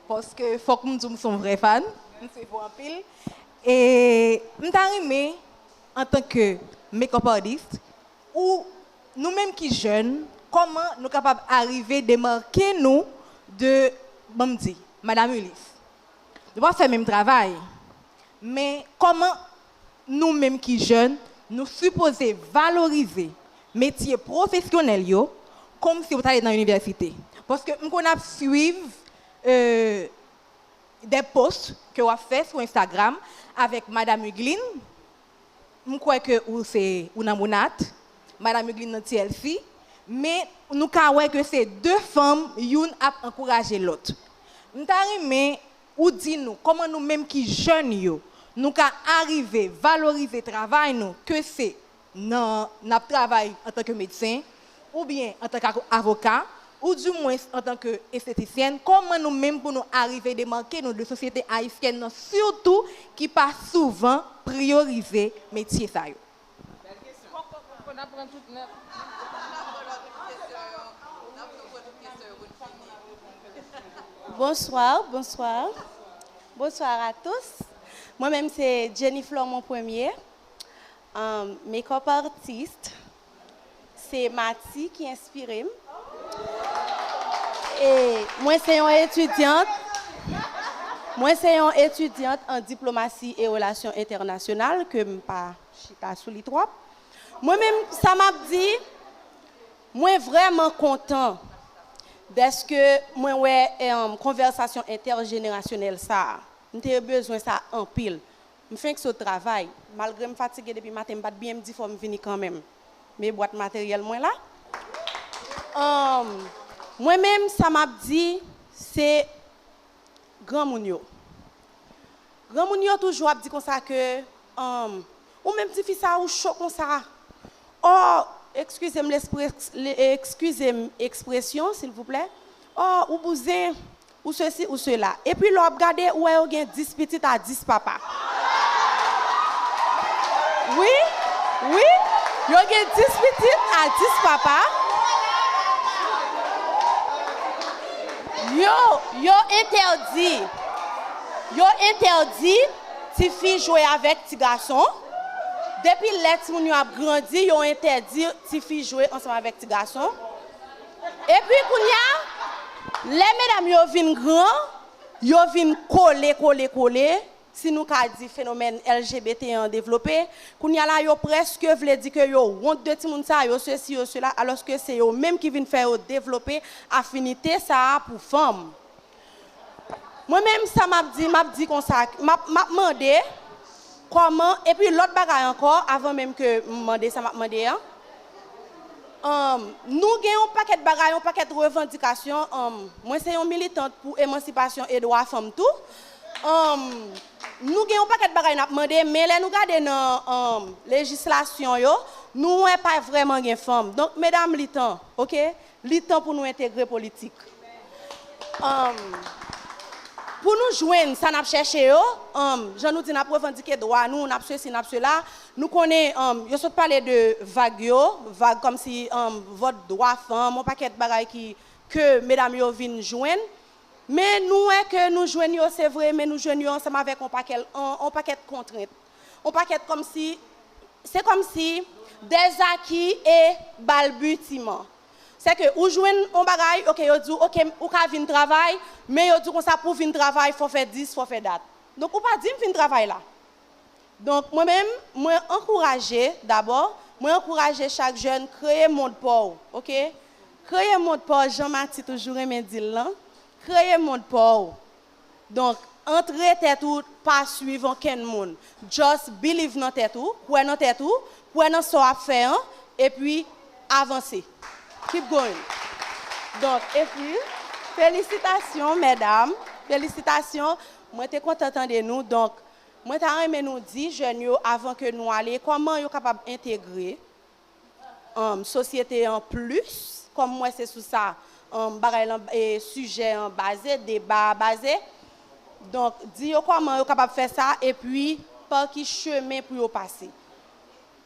Paske fòk m di w m se yon vrè fan. M swiv ou anpil. E m ta renmen, antanke makeup artist, ou nou menm ki jèn, kòman nou kapab arive demake nou de, ban m di, Madam Ulysse? Nou pa fè menm travay. Men kòman nou menm ki jèn, nou sipoze valorize metye pwofesyonèl yo, kòmsi w t ale nan inivèsite? Paske m konn ap swiv, euh, de post ke w ap fè sou Instagram avèk Madam Hugueline. M kwè ke ou se, ou nan Monat, Madam Hugueline nan T L C, men nou ka wè ke se de fanm, youn ap ankouraje lòt. M ta renmen ou di nou kòman nou menm ki jèn yo, nou ka arive valorize travay nou, ke se nan, n ap travay antanke medsen, oubyen antanke avoka, ou dimwens antanke estetisyèn, kòman nou menm pou nou arive demake nou de sosyete ayisyèn nan, sitou ki pa souvan priyorize metye sa yo? Bèl kesyon. Fò n ap pran tout nèt. N ap tou pran tout kesyon yo, n ap tou pran tout kesyon yo pou n fini. Bonsoir, bonsoir. Bonsoir à tous. Mwen menm se Jenny Flormont Premier, um, makeup artist. Se Mati ki enspire m. E mwen se yon etidyant. Mwen se yon etidyant an diplomasi e relasyon entènasyonal ke m pa chita sou li twòp. Mwen menm, sa m ap di, mwen vrèman kontan dèske mwen wè, em, konvèsasyon entèjenerasyonèl sa a. M te bezwen sa anpil. M fenk sot travay. Malgre m fatige depi maten, m pa t byen, m di fò m vini kanmenm. Men bwat materyèl mwen la. Anm, mwen menm, sa m ap di, se granmoun yo. Granmoun yo toujou ap di konsa ke, anm, ou menm tifi sa, ou cho konsa. Ò, eskize m lespre-, le-, eskize m ekspresyon, silvouplè. Ò, ou bouzen, ou sesi, ou sela. Epi lè w ap gade, ou wè yo gen dis pitit a dis papa. Wi, wi, yo gen dis pitit a dis papa. Yo, yo entèdi, yo entèdi tifi jwe avèk ti gason. Depi lè timoun yo ap grandi, yo entèdi tifi jwe ansanm avèk ti gason. Epi kounye a, lè medam yo vin gran, yo vin kole, kole, kole. Si nou ka di fenomèn L G B T an devlope, kounye a la, yo prèske vle di ke yo wont de timoun sa, yo sesi, yo sela, alòske se yo menm ki vin fè yo devlope afinite sa a pou fanm. Mwen menm, sa m ap di, m ap di konsa, m ap, m ap mande kòman, epi lòt bagay ankò, avan menm ke m mande sa m ap mande an, um, nou gen yon pakèt bagay, yon pakèt revandikasyon. Um, mwen se yon militant pou emansipasyon e dwa fanm tou. Um, nou gen yon pakèt bagay n ap mande, men lè nou gade nan, um, lejislasyon yo, nou wè pa vrèman gen fanm. Donk, medam, li tan, oke? Li tan pou nou entegre politik. Um, pou nou jwenn sa n ap chèche yo, um, jan nou di n ap revandike dwa nou, n ap sesi, n ap sela, nou konnen, um, yo sot pale de vag yo, vag kòmsi, um, vòt dwa fanm, yon pakèt bagay ki, ke medam yo vin jwenn. Men nou wè ke nou jwenn yo, se vre, men nou jwenn yo ansanm avèk yon pakèl-, yon, yon pakèt kontrent. Yon pakèt kòmsi, se kòmsi dèzaki e balbitiman. Se ke ou jwenn yon bagay, oke, yo di w, oke, ou ka vin travay, men yo di w konsa pou w vin travay, fò w fè dis, fò w fè dat. Donk, ou pa di m vin travay la. Donk, mwen menm, mwen ankouraje, dabò, mwen ankouraje chak jèn kreye mond pa w, oke? Kreye mond pa w, jan Mati toujou renmen di l lan, kreye mond pa w. Donk, antre tèt ou, pa swiv okenn moun. Just believe nan tèt ou, kwè nan tèt ou, kwè nan sa w ap fè an, epi avanse. Keep going. Donk, epi, felisitasyon, medam, felisitasyon. Mwen te kontan tande nou. Donk, mwen ta renmen nou di jèn yo, avan ke nou ale, kòman yo kapab entegre, um, sosyete an plis, kòm m wè se sou sa, um, bagay lan, e, sijè an baze, deba a baze. Donk, di yo kòman yo kapab fè sa, epi pa ki chemen pou yo pase.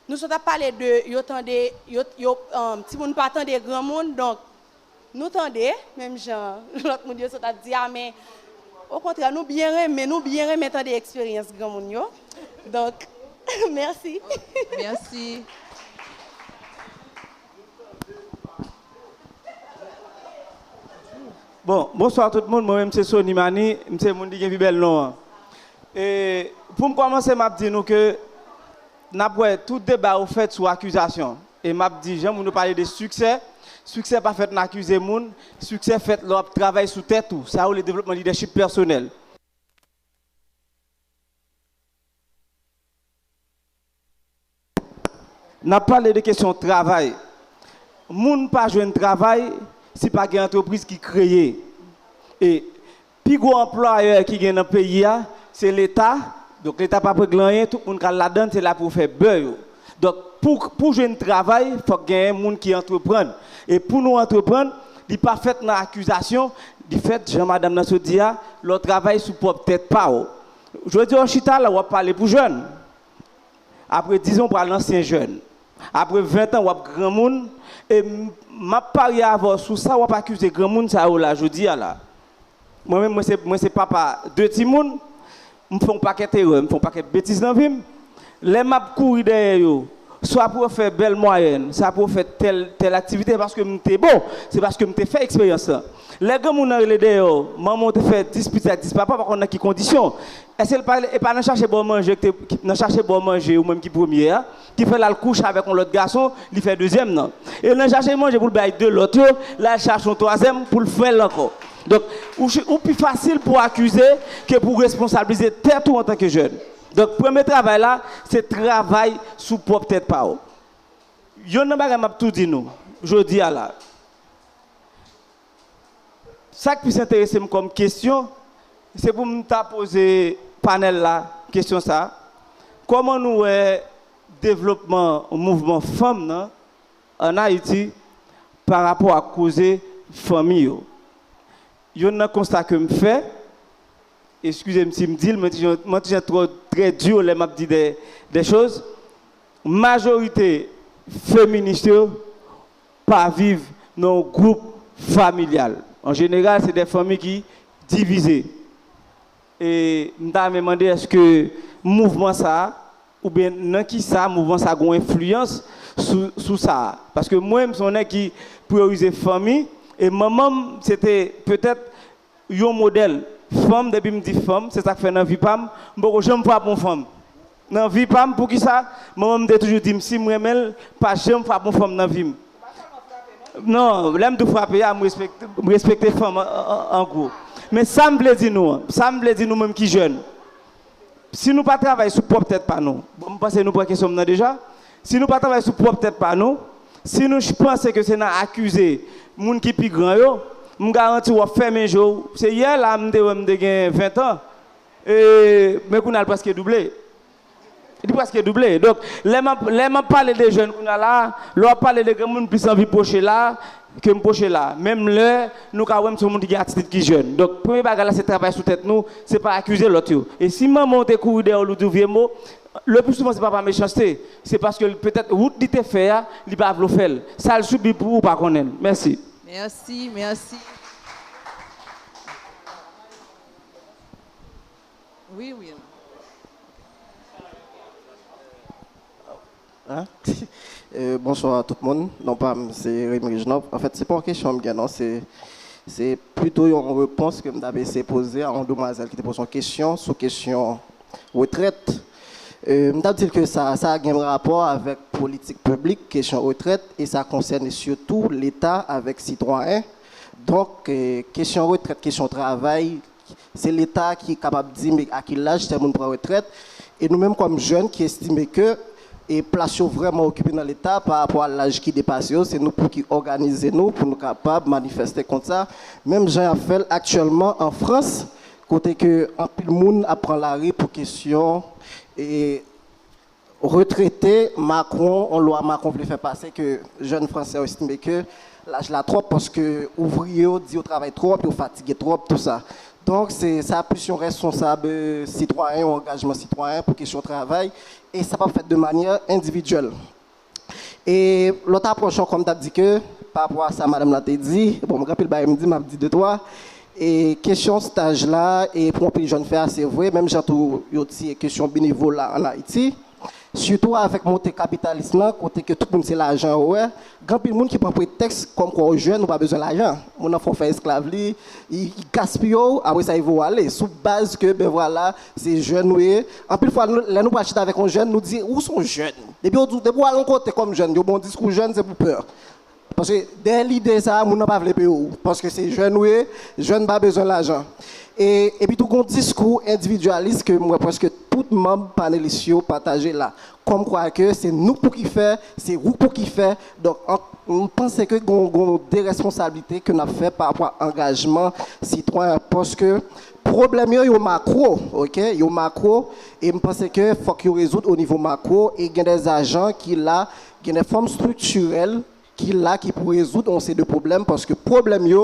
Nou sot ap pale de yo tande, yo, yo, um, timoun pa tande granmoun, donk, nou tande, menm jan lòt moun yo sot ap di a, men okontrè, nou byen renmen, nou byen renmen tande eksperyans granmoun yo. Donk, mèsi. Mèsi. Bon, bonswa tout moun. Mwen menm se Sony Mani, m se moun ki gen pi bèl non an. E pou m kòmanse, m ap di nou ke n ap wè tout deba yo fèt sou akizasyon. E m ap di, jan moun yo pale de siksè, siksè pa fèt nan akize moun, siksè fèt lè w ap travay sou tèt ou. Sa yo rele devlopman lidèchip pèsonèl. N ap pale de kesyon travay. Moun pa jwenn travay si pa gen antrepriz ki kreye. E pi gwo anplwayè ki gen nan peyi a, se Leta. Donk, Leta p ap regle anyen, tout moun k al ladan l, se la pou yo fè bè yo. Donk, pou, pou jwenn travay, fòk genyen moun ki antreprann. E pou nou antreprann, li pa fèt nan akizasyon, li fèt, jan madanm nan sot di a, lè w travay sou pwòp tèt pa w. Jodi a, w chita la, w ap pale pou jèn. Apre diz an, w pral ansyen jèn. Apre ven an, w ap granmoun. E m, m ap parye avè w sou sa w ap akize granmoun sa yo la, jodi a la. Mwen menm, mwen se, mwen se papa de timoun. M fè yon pakèt erè, m fè yon pakèt betiz nan vi m. Lè m ap kouri dèyè yo, swa pou yo fè bèl mwayèn, swa pou yo fè tèl, tèl aktivite, se paske m te bon, se paske m te fè eksperyans lan. Lè granmoun nan rele dèyè w, manman w te fè dis pitit ak dis papa, w pa konn nan ki kondisyon. Èske l pa, e pa nan chache ba w manje, ki te, ki, nan chache ba w manje ou menm ki premye a, ki fè l al kouche avèk yon lòt gason, li fè dezyèm nan. E nan chache manje pou l bay de lòt yo, l al chache yon twazyèm pou l fè l ankò. Donk, ou, ou pi fasil pou w akize ke pou w responsablize tèt ou antanke jèn. Donk, premye travay la, se travay sou pwòp tèt pa w. Youn nan bagay m ap tou di nou, jodi a la, sa k plis enterese m kòm kesyon, se pou m ta poze panèl la kesyon sa a. Kòman nou wè devlopman mouvman fanm nan ann Ayiti pa rapò ak koze fanmi yo? Youn nan konsta ke m fè, eskize m si m di l, mwen ti jan, mwen ti jan twò, trè di lè m ap di de, de choz. majorite feminis yo pa viv nan yon gwoup familyal. An jeneral, se de fanmi ki divize. E m ta renmen mande, èske mouvman sa a, oubyen nan ki sa mouvman sa a gen yon enfliyans sou, sou sa a? Paske mwen, m se yon nèg ki priyorize fanmi, e manman m, se te petèt yon modèl. Fanm, depi m di fanm, se sa k fè nan vi pa m, m poko janm frape yon fanm. Nan vi pa m, poukisa? Manman m te toujou di m, si m renmen l, pa janm frape yon fanm nan vi m. Non, lè m di w frape a, m respekte, m respekte fanm an, an, an gwo. Men sa m vle di nou an, sa m vle di nou menm ki jèn, si nou pa travay sou pwòp tèt pa nou, bon, m panse nou pran kesyon m nan deja, si nou pa travay sou pwòp tèt pa nou, si nou ch- panse ke se nan akize moun ki pi gran yo, m garanti w ap fèmen je w. Se yè la m te wè m te gen ven tan, e, men kounye a l prèske double. Li prèske double. Donk, lè m ap, lè m ap pale de jèn kounye a la, lè w ap pale de granmoun, m plis anvi pwoche la ke m pwoche la. Menm lè nou ka wè m se yon moun ki gen atitid ki jèn. Donk, premye bagay la, se travay sou tèt nou, se pa akize lòt yo. E si manman w te kouri dèyè w, li di w vye mo, le pli souvan, se pa pa mechanste. Se paske l- petèt wout li te fè a, li pa vle w fè l. Sa l sibi pou ou, ou pa konnen l. Mèsi. Mèsi, mèsi. Wi, wi. Hein? Euh, bonsoir tout moun. Non pa m se Remy Reginald. Anfèt, se pa yon kesyon m gen non, se se plito yon repons ke m t ap eseye poze a yon demwazèl ki te poze yon kesyon sou kesyon retrèt. Euh, m t ap di l ke sa sa gen rapò avèk politik piblik, kesyon retrèt, e sa konsène sitou Leta avèk sitwayen. Donk, euh, kesyon retrèt, kesyon travay, se Leta ki kapab di men a ki laj tèl moun pran retrèt. E nou menm kòm jèn ki estime ke e plas yo vrèman okipe nan Leta pa rapò a laj ki depase yo, se nou pou ki òganize nou pou nou kapab manifeste kont sa. Menm jan y ap fè l aktyèlman an Frans, kote ke anpil moun ap pran lari pou kesyon e retrete, Macron, yon lwa Macron vle fè pase ke jèn fransè yo estime ke laj la twòp paske ouvriye yo di yo travay twòp, yo fatige twòp, tou sa. Donk, se sa plis yon responsab sitwayen, yon angajman sitwayen pou kesyon travay, e sa p ap fèt de manyè endividyèl. E lòt apwòch ankò, m t ap di ke, pa rapò a sa madanm lan te di, bon, m gen anpil bagay m di, m ap di de twa, e kesyon staj la, e pou anpil jèn fè a, se vre, menm jan tou yo tiye kesyon benevola ann Ayiti, sitou avèk monte kapitalism lan, kote ke tout moun se lajan yo wè, gen anpil moun ki pran pretèks kòmkwa ou jèn, ou pa bezwen lajan. Moun nan fè w fè esklav li, li gaspiye w, apre sa li voye w ale. Sou baz ke, ben vwala, se jèn ou ye. Anpil fwa, lè nou pral chita avèk yon jèn, nou di, ou se yon jèn. Depi yo di w, depi w al yon kote kòm jèn, yo ba w diskou jèn, se pou pè. Paske dèyè lide sa a, moun nan pa vle peye w. Paske se jèn ou ye, jèn pa bezwen lajan. E, epi tou, gen yon diskou endividyalis ke m wè prèske tout manm panelis yo pataje la. Kòmkwa ke se nou pou ki fè, se ou pou ki fè. Donk, an, m panse ke gen, gen de responsablite ke n ap fè pa rapò a angajman sitwayen. Paske pwoblèm yo, yo makwo, oke? Yo makwo, e m panse ke fòk yo rezoud o nivo makwo, e gen de ajan ki la, gen de fòm estriktirèl, ki la, ki pou rezoud yon seri de pwoblèm, paske pwoblèm yo,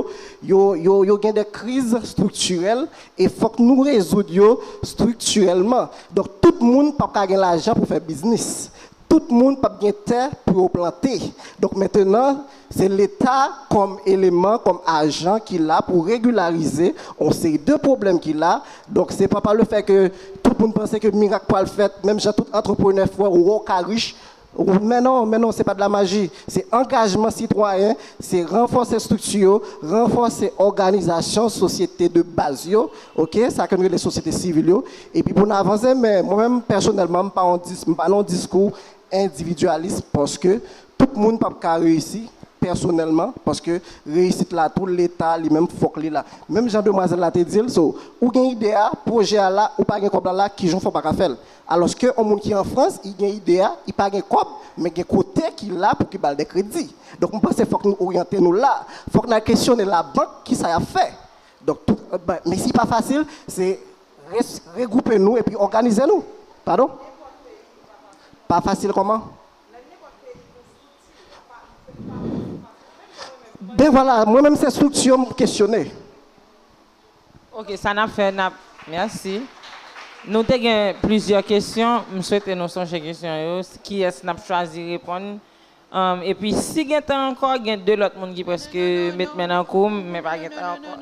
yo, yo, yo gen de kriz estriktirèl, e fòk nou rezoud yo estriktirèlman. Donk, tout moun p ap ka gen lajan pou fè biznis. Tout moun p ap gen tè pou yo plante. Donk, mentenan, se Leta kòm eleman, kòm ajan ki la pou regilarize yon seri de pwoblèm ki la. Donk, se pa pa le fè ke tout moun panse ke mirak pral fèt, menm jan tout antreprenè fè, ou wè w ka rich, men non, men non, se pa de la maji. Se angajman sitwayen, se ranfòse estrikti yo, ranfòse òganizasyon sosyete de baz yo, oke, sa ke n rele sosyete sivil yo, epi pou n avanse. Men mwen menm, pèsonèlman, m pa yon dis, m pa nan yon diskou endividyalis, paske tout moun p ap ka reyisi pèsonèlman, paske reyisit la tou, Leta li menm fòk li la. Menm jan demwazèl la te di l, so, ou gen ide a, pwojè a la, ou pa gen kòb la la, kijan w fè w pa ka fè l? Alòske yon moun ki an Frans, li gen ide a, li pa gen kòb, men gen kote ki la pou ki ba l de kredi. Donk, m panse fòk nou oryante nou la. Fòk n al kesyone labank kisa y ap fè. Donk, tout, men si pa fasil, se res- regwoupe nou epi òganize nou. Padon? Pa fasil kòman? Ben vwala, mwen menm se estrikti yo m kesyone. Ok, sa n ap fè, n ap. Mèsi. Nou te gen plizyè kesyon, m swete nou sonje kesyon yo, kiyès n ap chwazi reponn. Um, epi si gen tan ankò, gen de lòt moun ki prèske met men nan kou m, men pa gen tan ankò.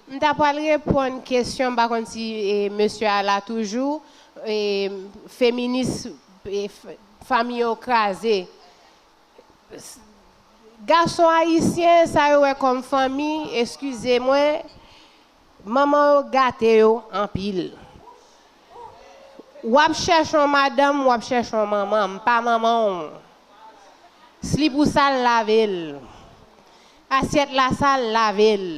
M ta pral reponn kesyon, m pa konn si e, mesye a la toujou, e, feminis, e, f- fanmi yo kraze. Gason ayisyen sa yo wè kòm fanmi, eskize mwen, manman yo gate yo anpil. W ap chèche yon madanm, w ap chèche yon manman, m pa manman w. Slip ou sal, lave l. Asyèt la sal, lave l.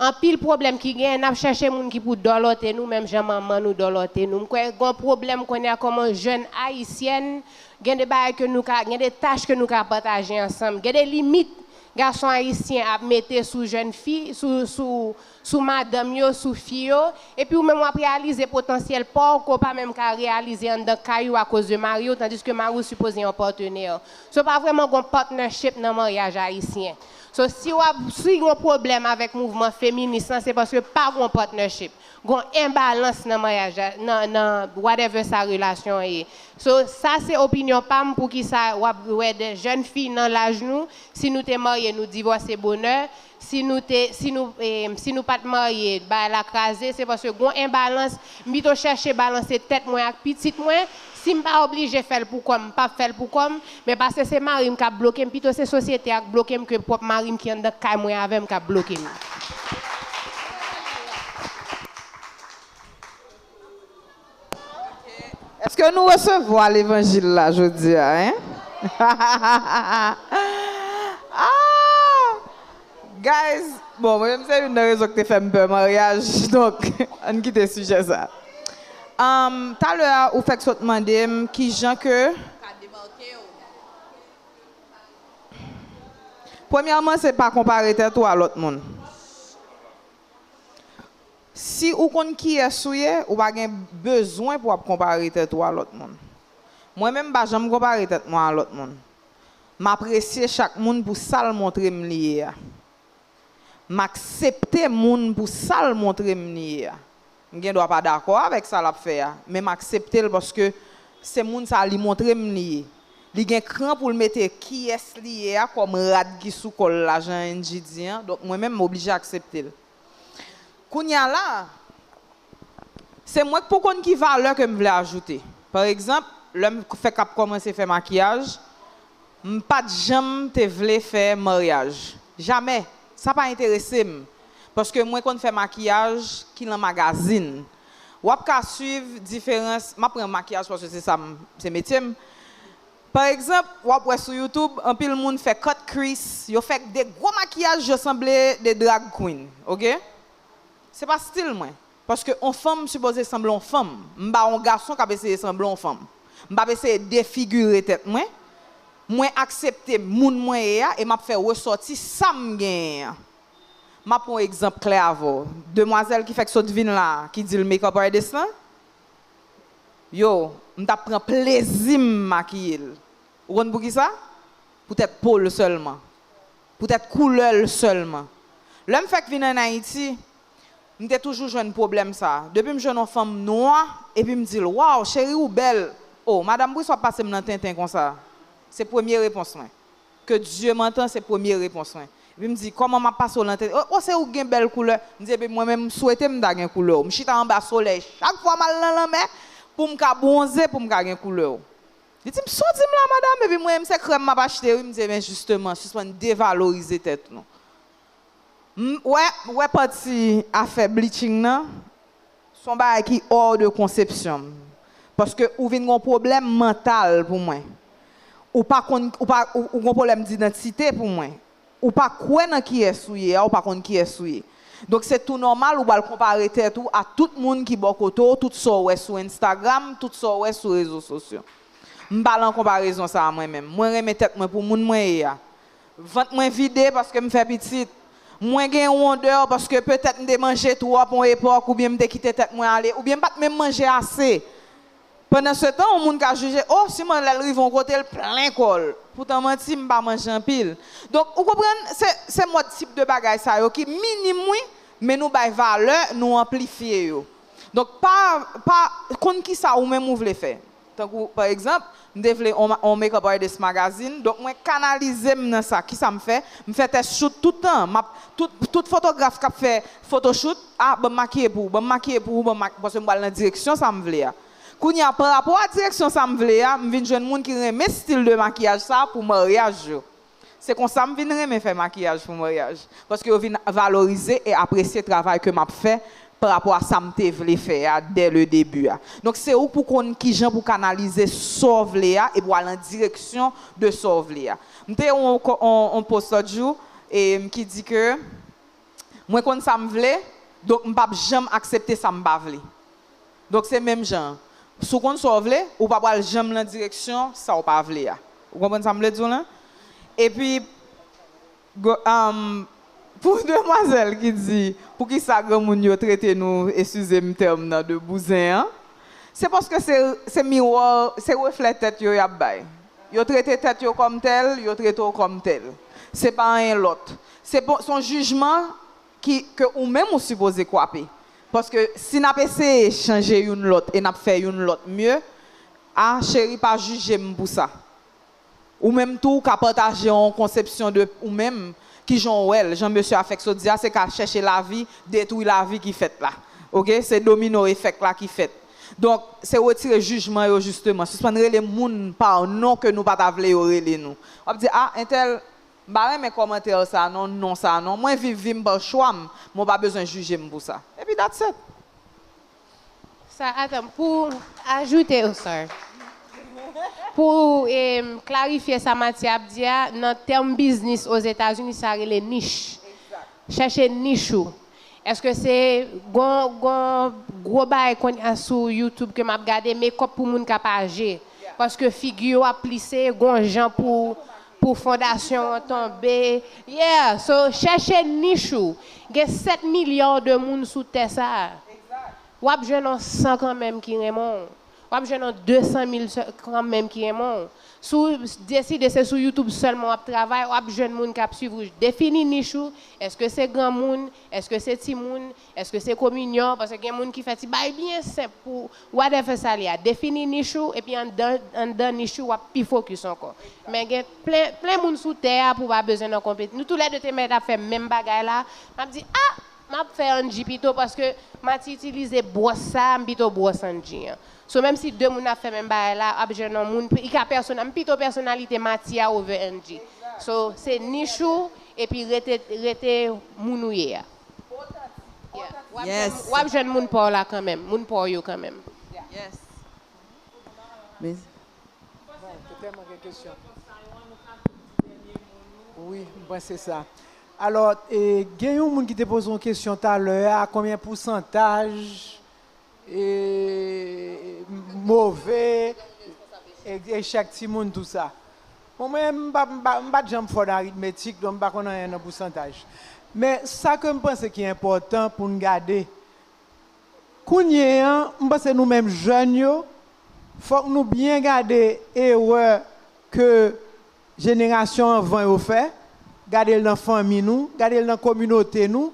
Anpil pwoblèm ki genyen, n ap chèche moun ki pou dòlòte nou, menm jan manman nou dòlòte nou. M kwè gen yon pwoblèm kounye a kòman jèn ayisyèn, gen de bagay ke nou ka, gen de tach ke nou ka pataje ansanm. Gen de limit gason ayisyen ap mete sou jèn fi, sou, sou, sou madanm yo, sou fi yo. Epi ou menm w ap reyalize potansyèl pa w ke w pa menm ka reyalize anndan kay ou akoz de mari w, tandiske mari w sipoze yon patnè. So pa vrèman gon partnership nan maryaj ayisyen. So si w ap, si gon pwoblèm avèk mouvman feminis lan, se paske pa gon partnership. Gon enbalans nan maryaj la, nan, nan whatever sa relasyon an ye. So sa se opinyon pa m poukisa w ap wè de jèn fi nan laj nou, si nou te marye nou divòse bonè, si nou te, si nou, e, si nou pa t marye bagay la kraze, se paske gon enbalans, m pito chèche balanse tèt mwen ak pitit mwen, si m pa oblije fè l pou kò m, m p ap fè l pou kò m, men paske se mari m k ap bloke m, pito se sosyete a k bloke m ke pwòp mari m ki anndan kay mwen avè m k ap bloke m. Èske nou resevwa levanjil la jodi a, en? Ah! Guys, bon, mwen menm se youn nan rezon ki te fè m pè maryaj, donk, ann kite sijè sa. Um, talè a, ou fèk sot mande m kijan ke. Premyèman, se pa konpare tèt ou a lòt moun. Si ou konn kiyès ou ye, ou pa gen bezwen pou w ap konpare tèt ou a lòt moun. Mwen menm, m pa janm konpare tèt mwen a lòt moun. M apresye chak moun pou sa l montre m li ye a. M aksepte moun pou sa l montre m li ye a. M gen dwa pa dakò avèk sa l ap fè a, men m aksepte l paske se moun sa a li montre m li ye. Li gen kran pou l mete kiyès li ye a kòm rad ki sou kò l la, jan Angie di an, donk mwen menm m oblije aksepte l. Kounye a la, se mwen k pou konn ki valè ke m vle ajoute. Pa egzanp, lè m fèk ap kòmanse fè makiyaj, m pa t janm te vle fè maryaj. Jamè. Sa pa enterese m. Paske mwen konn fè makiyaj ki nan magazin. W ap ka swiv diferans, m ap pran makiyaj paske se sa m, se metye m. Pa egzanp, w ap wè sou YouTube, anpil moun fè cut crease, yo fè de gwo makiyaj, yo sanble de drag queen, oke? Se pa stil mwen. Paske on fanm sipoze sanble on fanm. M pa on gason k ap eseye sanble on fanm. M p ap eseye defigire tèt mwen. Mwen aksepte moun mwen ye a e m ap fè resòti sa m genyen an. M ap pran yon egzanp klè avè w. Demwazèl ki fèk sot vin la a, ki di l makeup artist lan, yo, m t ap pran plezi m makiye l. Ou konn poukisa? Poutèt po l sèlman. Poutèt koulè l sèlman. Lè m fèk vin ann Ayiti, m te toujou jwenn pwoblèm sa a. Depi m jwenn yon fanm nwa, epi m di l, waw, cheri, ou bèl. O, madanm Bris, w ap pase m nan tenten konsa. Se premye repons mwen. Que Dieu m'entend, se premye repons mwen. Epi m di, kòman m ap pase w nan tenten? O, o, se ou k gen bèl koulè. M di, epi mwen menm, m swete m ta gen koulè w. M chita anba solèy chak fwa m al nan lanmè pou m ka bwonze, pou m ka gen koulè w. Li di m, sa w di m la, madanm? Epi mwen menm, se krèm m ap achte, wi. M di, ebyen, jisteman, sispann devalorize tèt nou. M, wè, wè pati afè bleaching nan, se yon bagay ki hors de conception m. Paske ou vin gen yon pwoblèm mantal pou mwen. Ou pa konn, ou pa, ou, ou gen yon pwoblèm didantite pou mwen. Ou pa kwè nan kiyès ou ye a, ou pa konn kiyès ou ye. Donk se tou nòmal ou pral konpare tèt ou a tout moun ki bò kote w, tout sa w wè sou Instagram, tout sa w wè sou rezo sosyo. M pa lan konparezon sa a mwen menm. Mwen renmen tèt mwen pou moun mwen ye a. Vant mwen vide paske m fè pitit. Mwen gen wondè paske petèt m te manje twòp yon epòk oubyen m te kite tèt mwen ale oubyen m pa t menm manje ase. Pandansetan, yon moun ka jije, o, si mwen lè l rive yon kote, l plen kò l. Poutan manti, m pa manje anpil. Donk, ou konprann, se, se mòd tip de bagay sa yo ki minim, wi, Men nou bay valè, nou anplifye yo. Donk, pa, pa konn kisa ou menm ou vle fè. Tankou, pa egzanp, m te vle on, on makeup artist magazine, donk mwen kanalize m nan sa. Kisa m fè? M fè tès shoot tout tan. M ap, tout, tout fotograf k ap fè photoshoot, a, ban m makiye pou ou, ban m makiye pou ou, ban m mak-, paske m pral nan direksyon sa m vle a. Kounye a, pa rapò a direksyon sa m vle a, m vin jwenn moun ki renmen stil de makiyaj sa pou maryaj yo. Se konsa m vin renmen fè makiyaj pou maryaj. Paske yo vin valorize e apresye travay ke m ap fè pa rapò a sa m te vle fè a dès le début a. Donk, se ou pou konn kijan pou kanalize sa w vle a e pou al nan direksyon de sa w vle a. M te wè on, on, on post lòt jou e, ki di ke mwen konn sa m vle, donk m p ap janm aksepte sa m pa vle. Donk se menm jan. Si w konn sa w vle, ou pa pral janm nan direksyon sa w pa vle a. Ou konprann sa m vle di w lan? Epi, go- um, pou demwazèl ki di, poukisa granmoun yo trete nou, eskize m tèm nan, de bouzen an, se paske se, se miwa, se reflè tèt yo y ap bay. Yo trete tèt yo kòm tèl, yo trete w kòm tèl. Se pa anyen lòt. Se bon, se yon jijman ki, ke ou menm ou sipoze kwape. Paske si n ap eseye chanje youn lòt e n ap fè youn lòt mye, a, cheri, pa jije m pou sa. Ou menm tou, ou ka pataje yon konsepsyon de ou menm, kijan w wè l, jan mesye a fèk sot di a, se ka chèche lavi, detwi lavi ki fèt la. Oke? Se domino efèk la ki fèt. Donk, se retire jijman yo, jisteman. Sispann rele moun pa non ke nou pa ta vle yo rele nou. W ap di, a, entèl, m pa renmen kòmantè sa non, non sa non. Mwen viv vi m pa chwa m, men w pa bezwen jije m pou sa. Epi that's it. Sa, atan, pou ajoute, oh, sorry. Pou em, klarifye sa Matye ap di a, nan tèm biznis Ozetazini, sa rele nich. Chèche nich ou. Èske se gon, gon gwo bagay kounye a sou YouTube ke m ap gade, makeup pou moun k ap aje? Paske figi yo ap plise, gon jan pou, pou fondasyon an tonbe. Yeah, so chèche nich ou. Gen sèt milya de moun sou tè sa a. W ap jwenn yon san kanmenm ki renmen w. W ap jwenn yon de san mil kanmenm ki renmen w. Si w deside se sou YouTube sèlman w ap travay, w ap jwenn moun k ap swiv ou. Defini nich ou. Èske se granmoun? Èske se timoun? Èske se kominyon? Paske gen moun ki fè ti bagay byen senp pou whatever sa l ye a. Defini nich ou, epi anndan, anndan nich ou, w ap pi fokis ankò. Men gen plen, plen moun sou tè a pou w pa bezwen nan konpeti. Nou toulède te mèt ap fè menm bagay la. M ap di, a! M ap fè Angie pito paske Mati itilize bwòs sa a, m pito bwòs Angie an. So menm si de moun ap fè menm bagay la, ap jwenn yon moun, li ka pèsona, m pito pèsonalite Mati a over Angie. So se nich ou, epi rete, rete moun ou ye a. Yeah. W ap jwenn, w ap jwenn moun pa w la kanmenm, moun pa w yo kanmenm. Yes. Bon, te tèlman gen kesyon. Wi, m panse sa. Alò, e, gen yon moun ki te poze yon kesyon talè a, konbyen pousantaj e, move, e, echèk timoun, tou sa. Bon, mwen, m pa, m pa, m pa t janm fò nan aritmetik, donk m pa konn anyen nan pousantaj. Men sa ke m panse ki enpòtan pou n gade, kounye a, m panse nou menm jèn yo, fòk nou byen gade erè ke jenerasyon anvan yo fè, gade l nan fanmi nou, gade l nan kominote nou,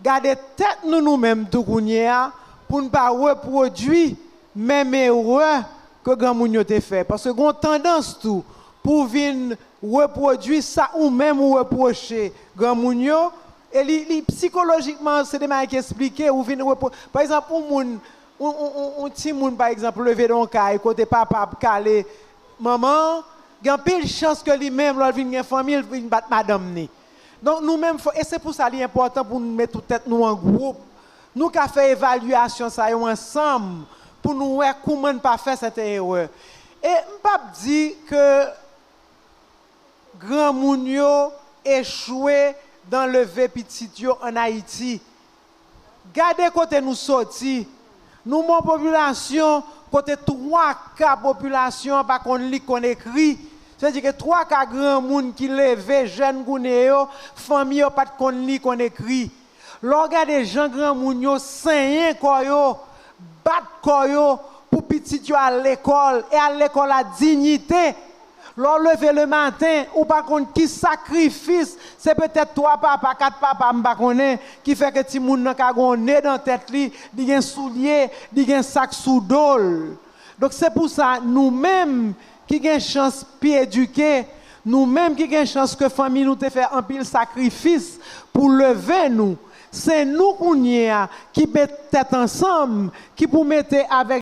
gade tèt nou nou menm tou kounye a, pou n pa repwodui menm erè ke granmoun yo te fè. Paske gen yon tandans tou pou w vin repwodui sa ou menm ou repwoche granmoun yo, e li, li sikolojikman, se de bagay ki eksplike, ou vin repwo-, pa egzanp, yon moun, yon, yon, yon, yon timoun, pa egzanp, leve nan yon kay kote papa ap kale manman an, gen anpil chans ke li menm, lè l vin gen fanmi, l vin bat madanm ni. Donk, nou menm, fò, e se pou sa li enpòtan pou nou met tout tèt nou an gwoup. Nou ka fè evalyasyon sa yo ansanm pou nou wè kouman n pa fè sèten erè. E m p ap di ke granmoun yo echwe dan leve pitit yo ann Ayiti. Gade kote nou soti. Nou gen yon popilasyon kote twa ka popilasyon an pa konn li, konn ekri. Se vle di ke twa ka granmoun ki leve jèn kounye yo, fanmi yo pa t konn li, konn ekri. Lè w gade jan granmoun yo senyen kò yo, bat kò yo pou pitit yo al lekòl, e al lekòl a diyite. Lè w leve le maten, ou pa konn ki sakrifis, se petèt twa papa, kat papa, m pa konnen, ki fè ke timoun nan ka gen yon ne nan tèt li, li gen soulye, li gen sak sou do l. Donk, se pou sa, nou menm ki gen chans pi edike, nou menm ki gen chans ke fanmi nou te fè anpil sakrifis pou leve nou, se nou kounye a ki met tèt ansanm, ki pou mete avèk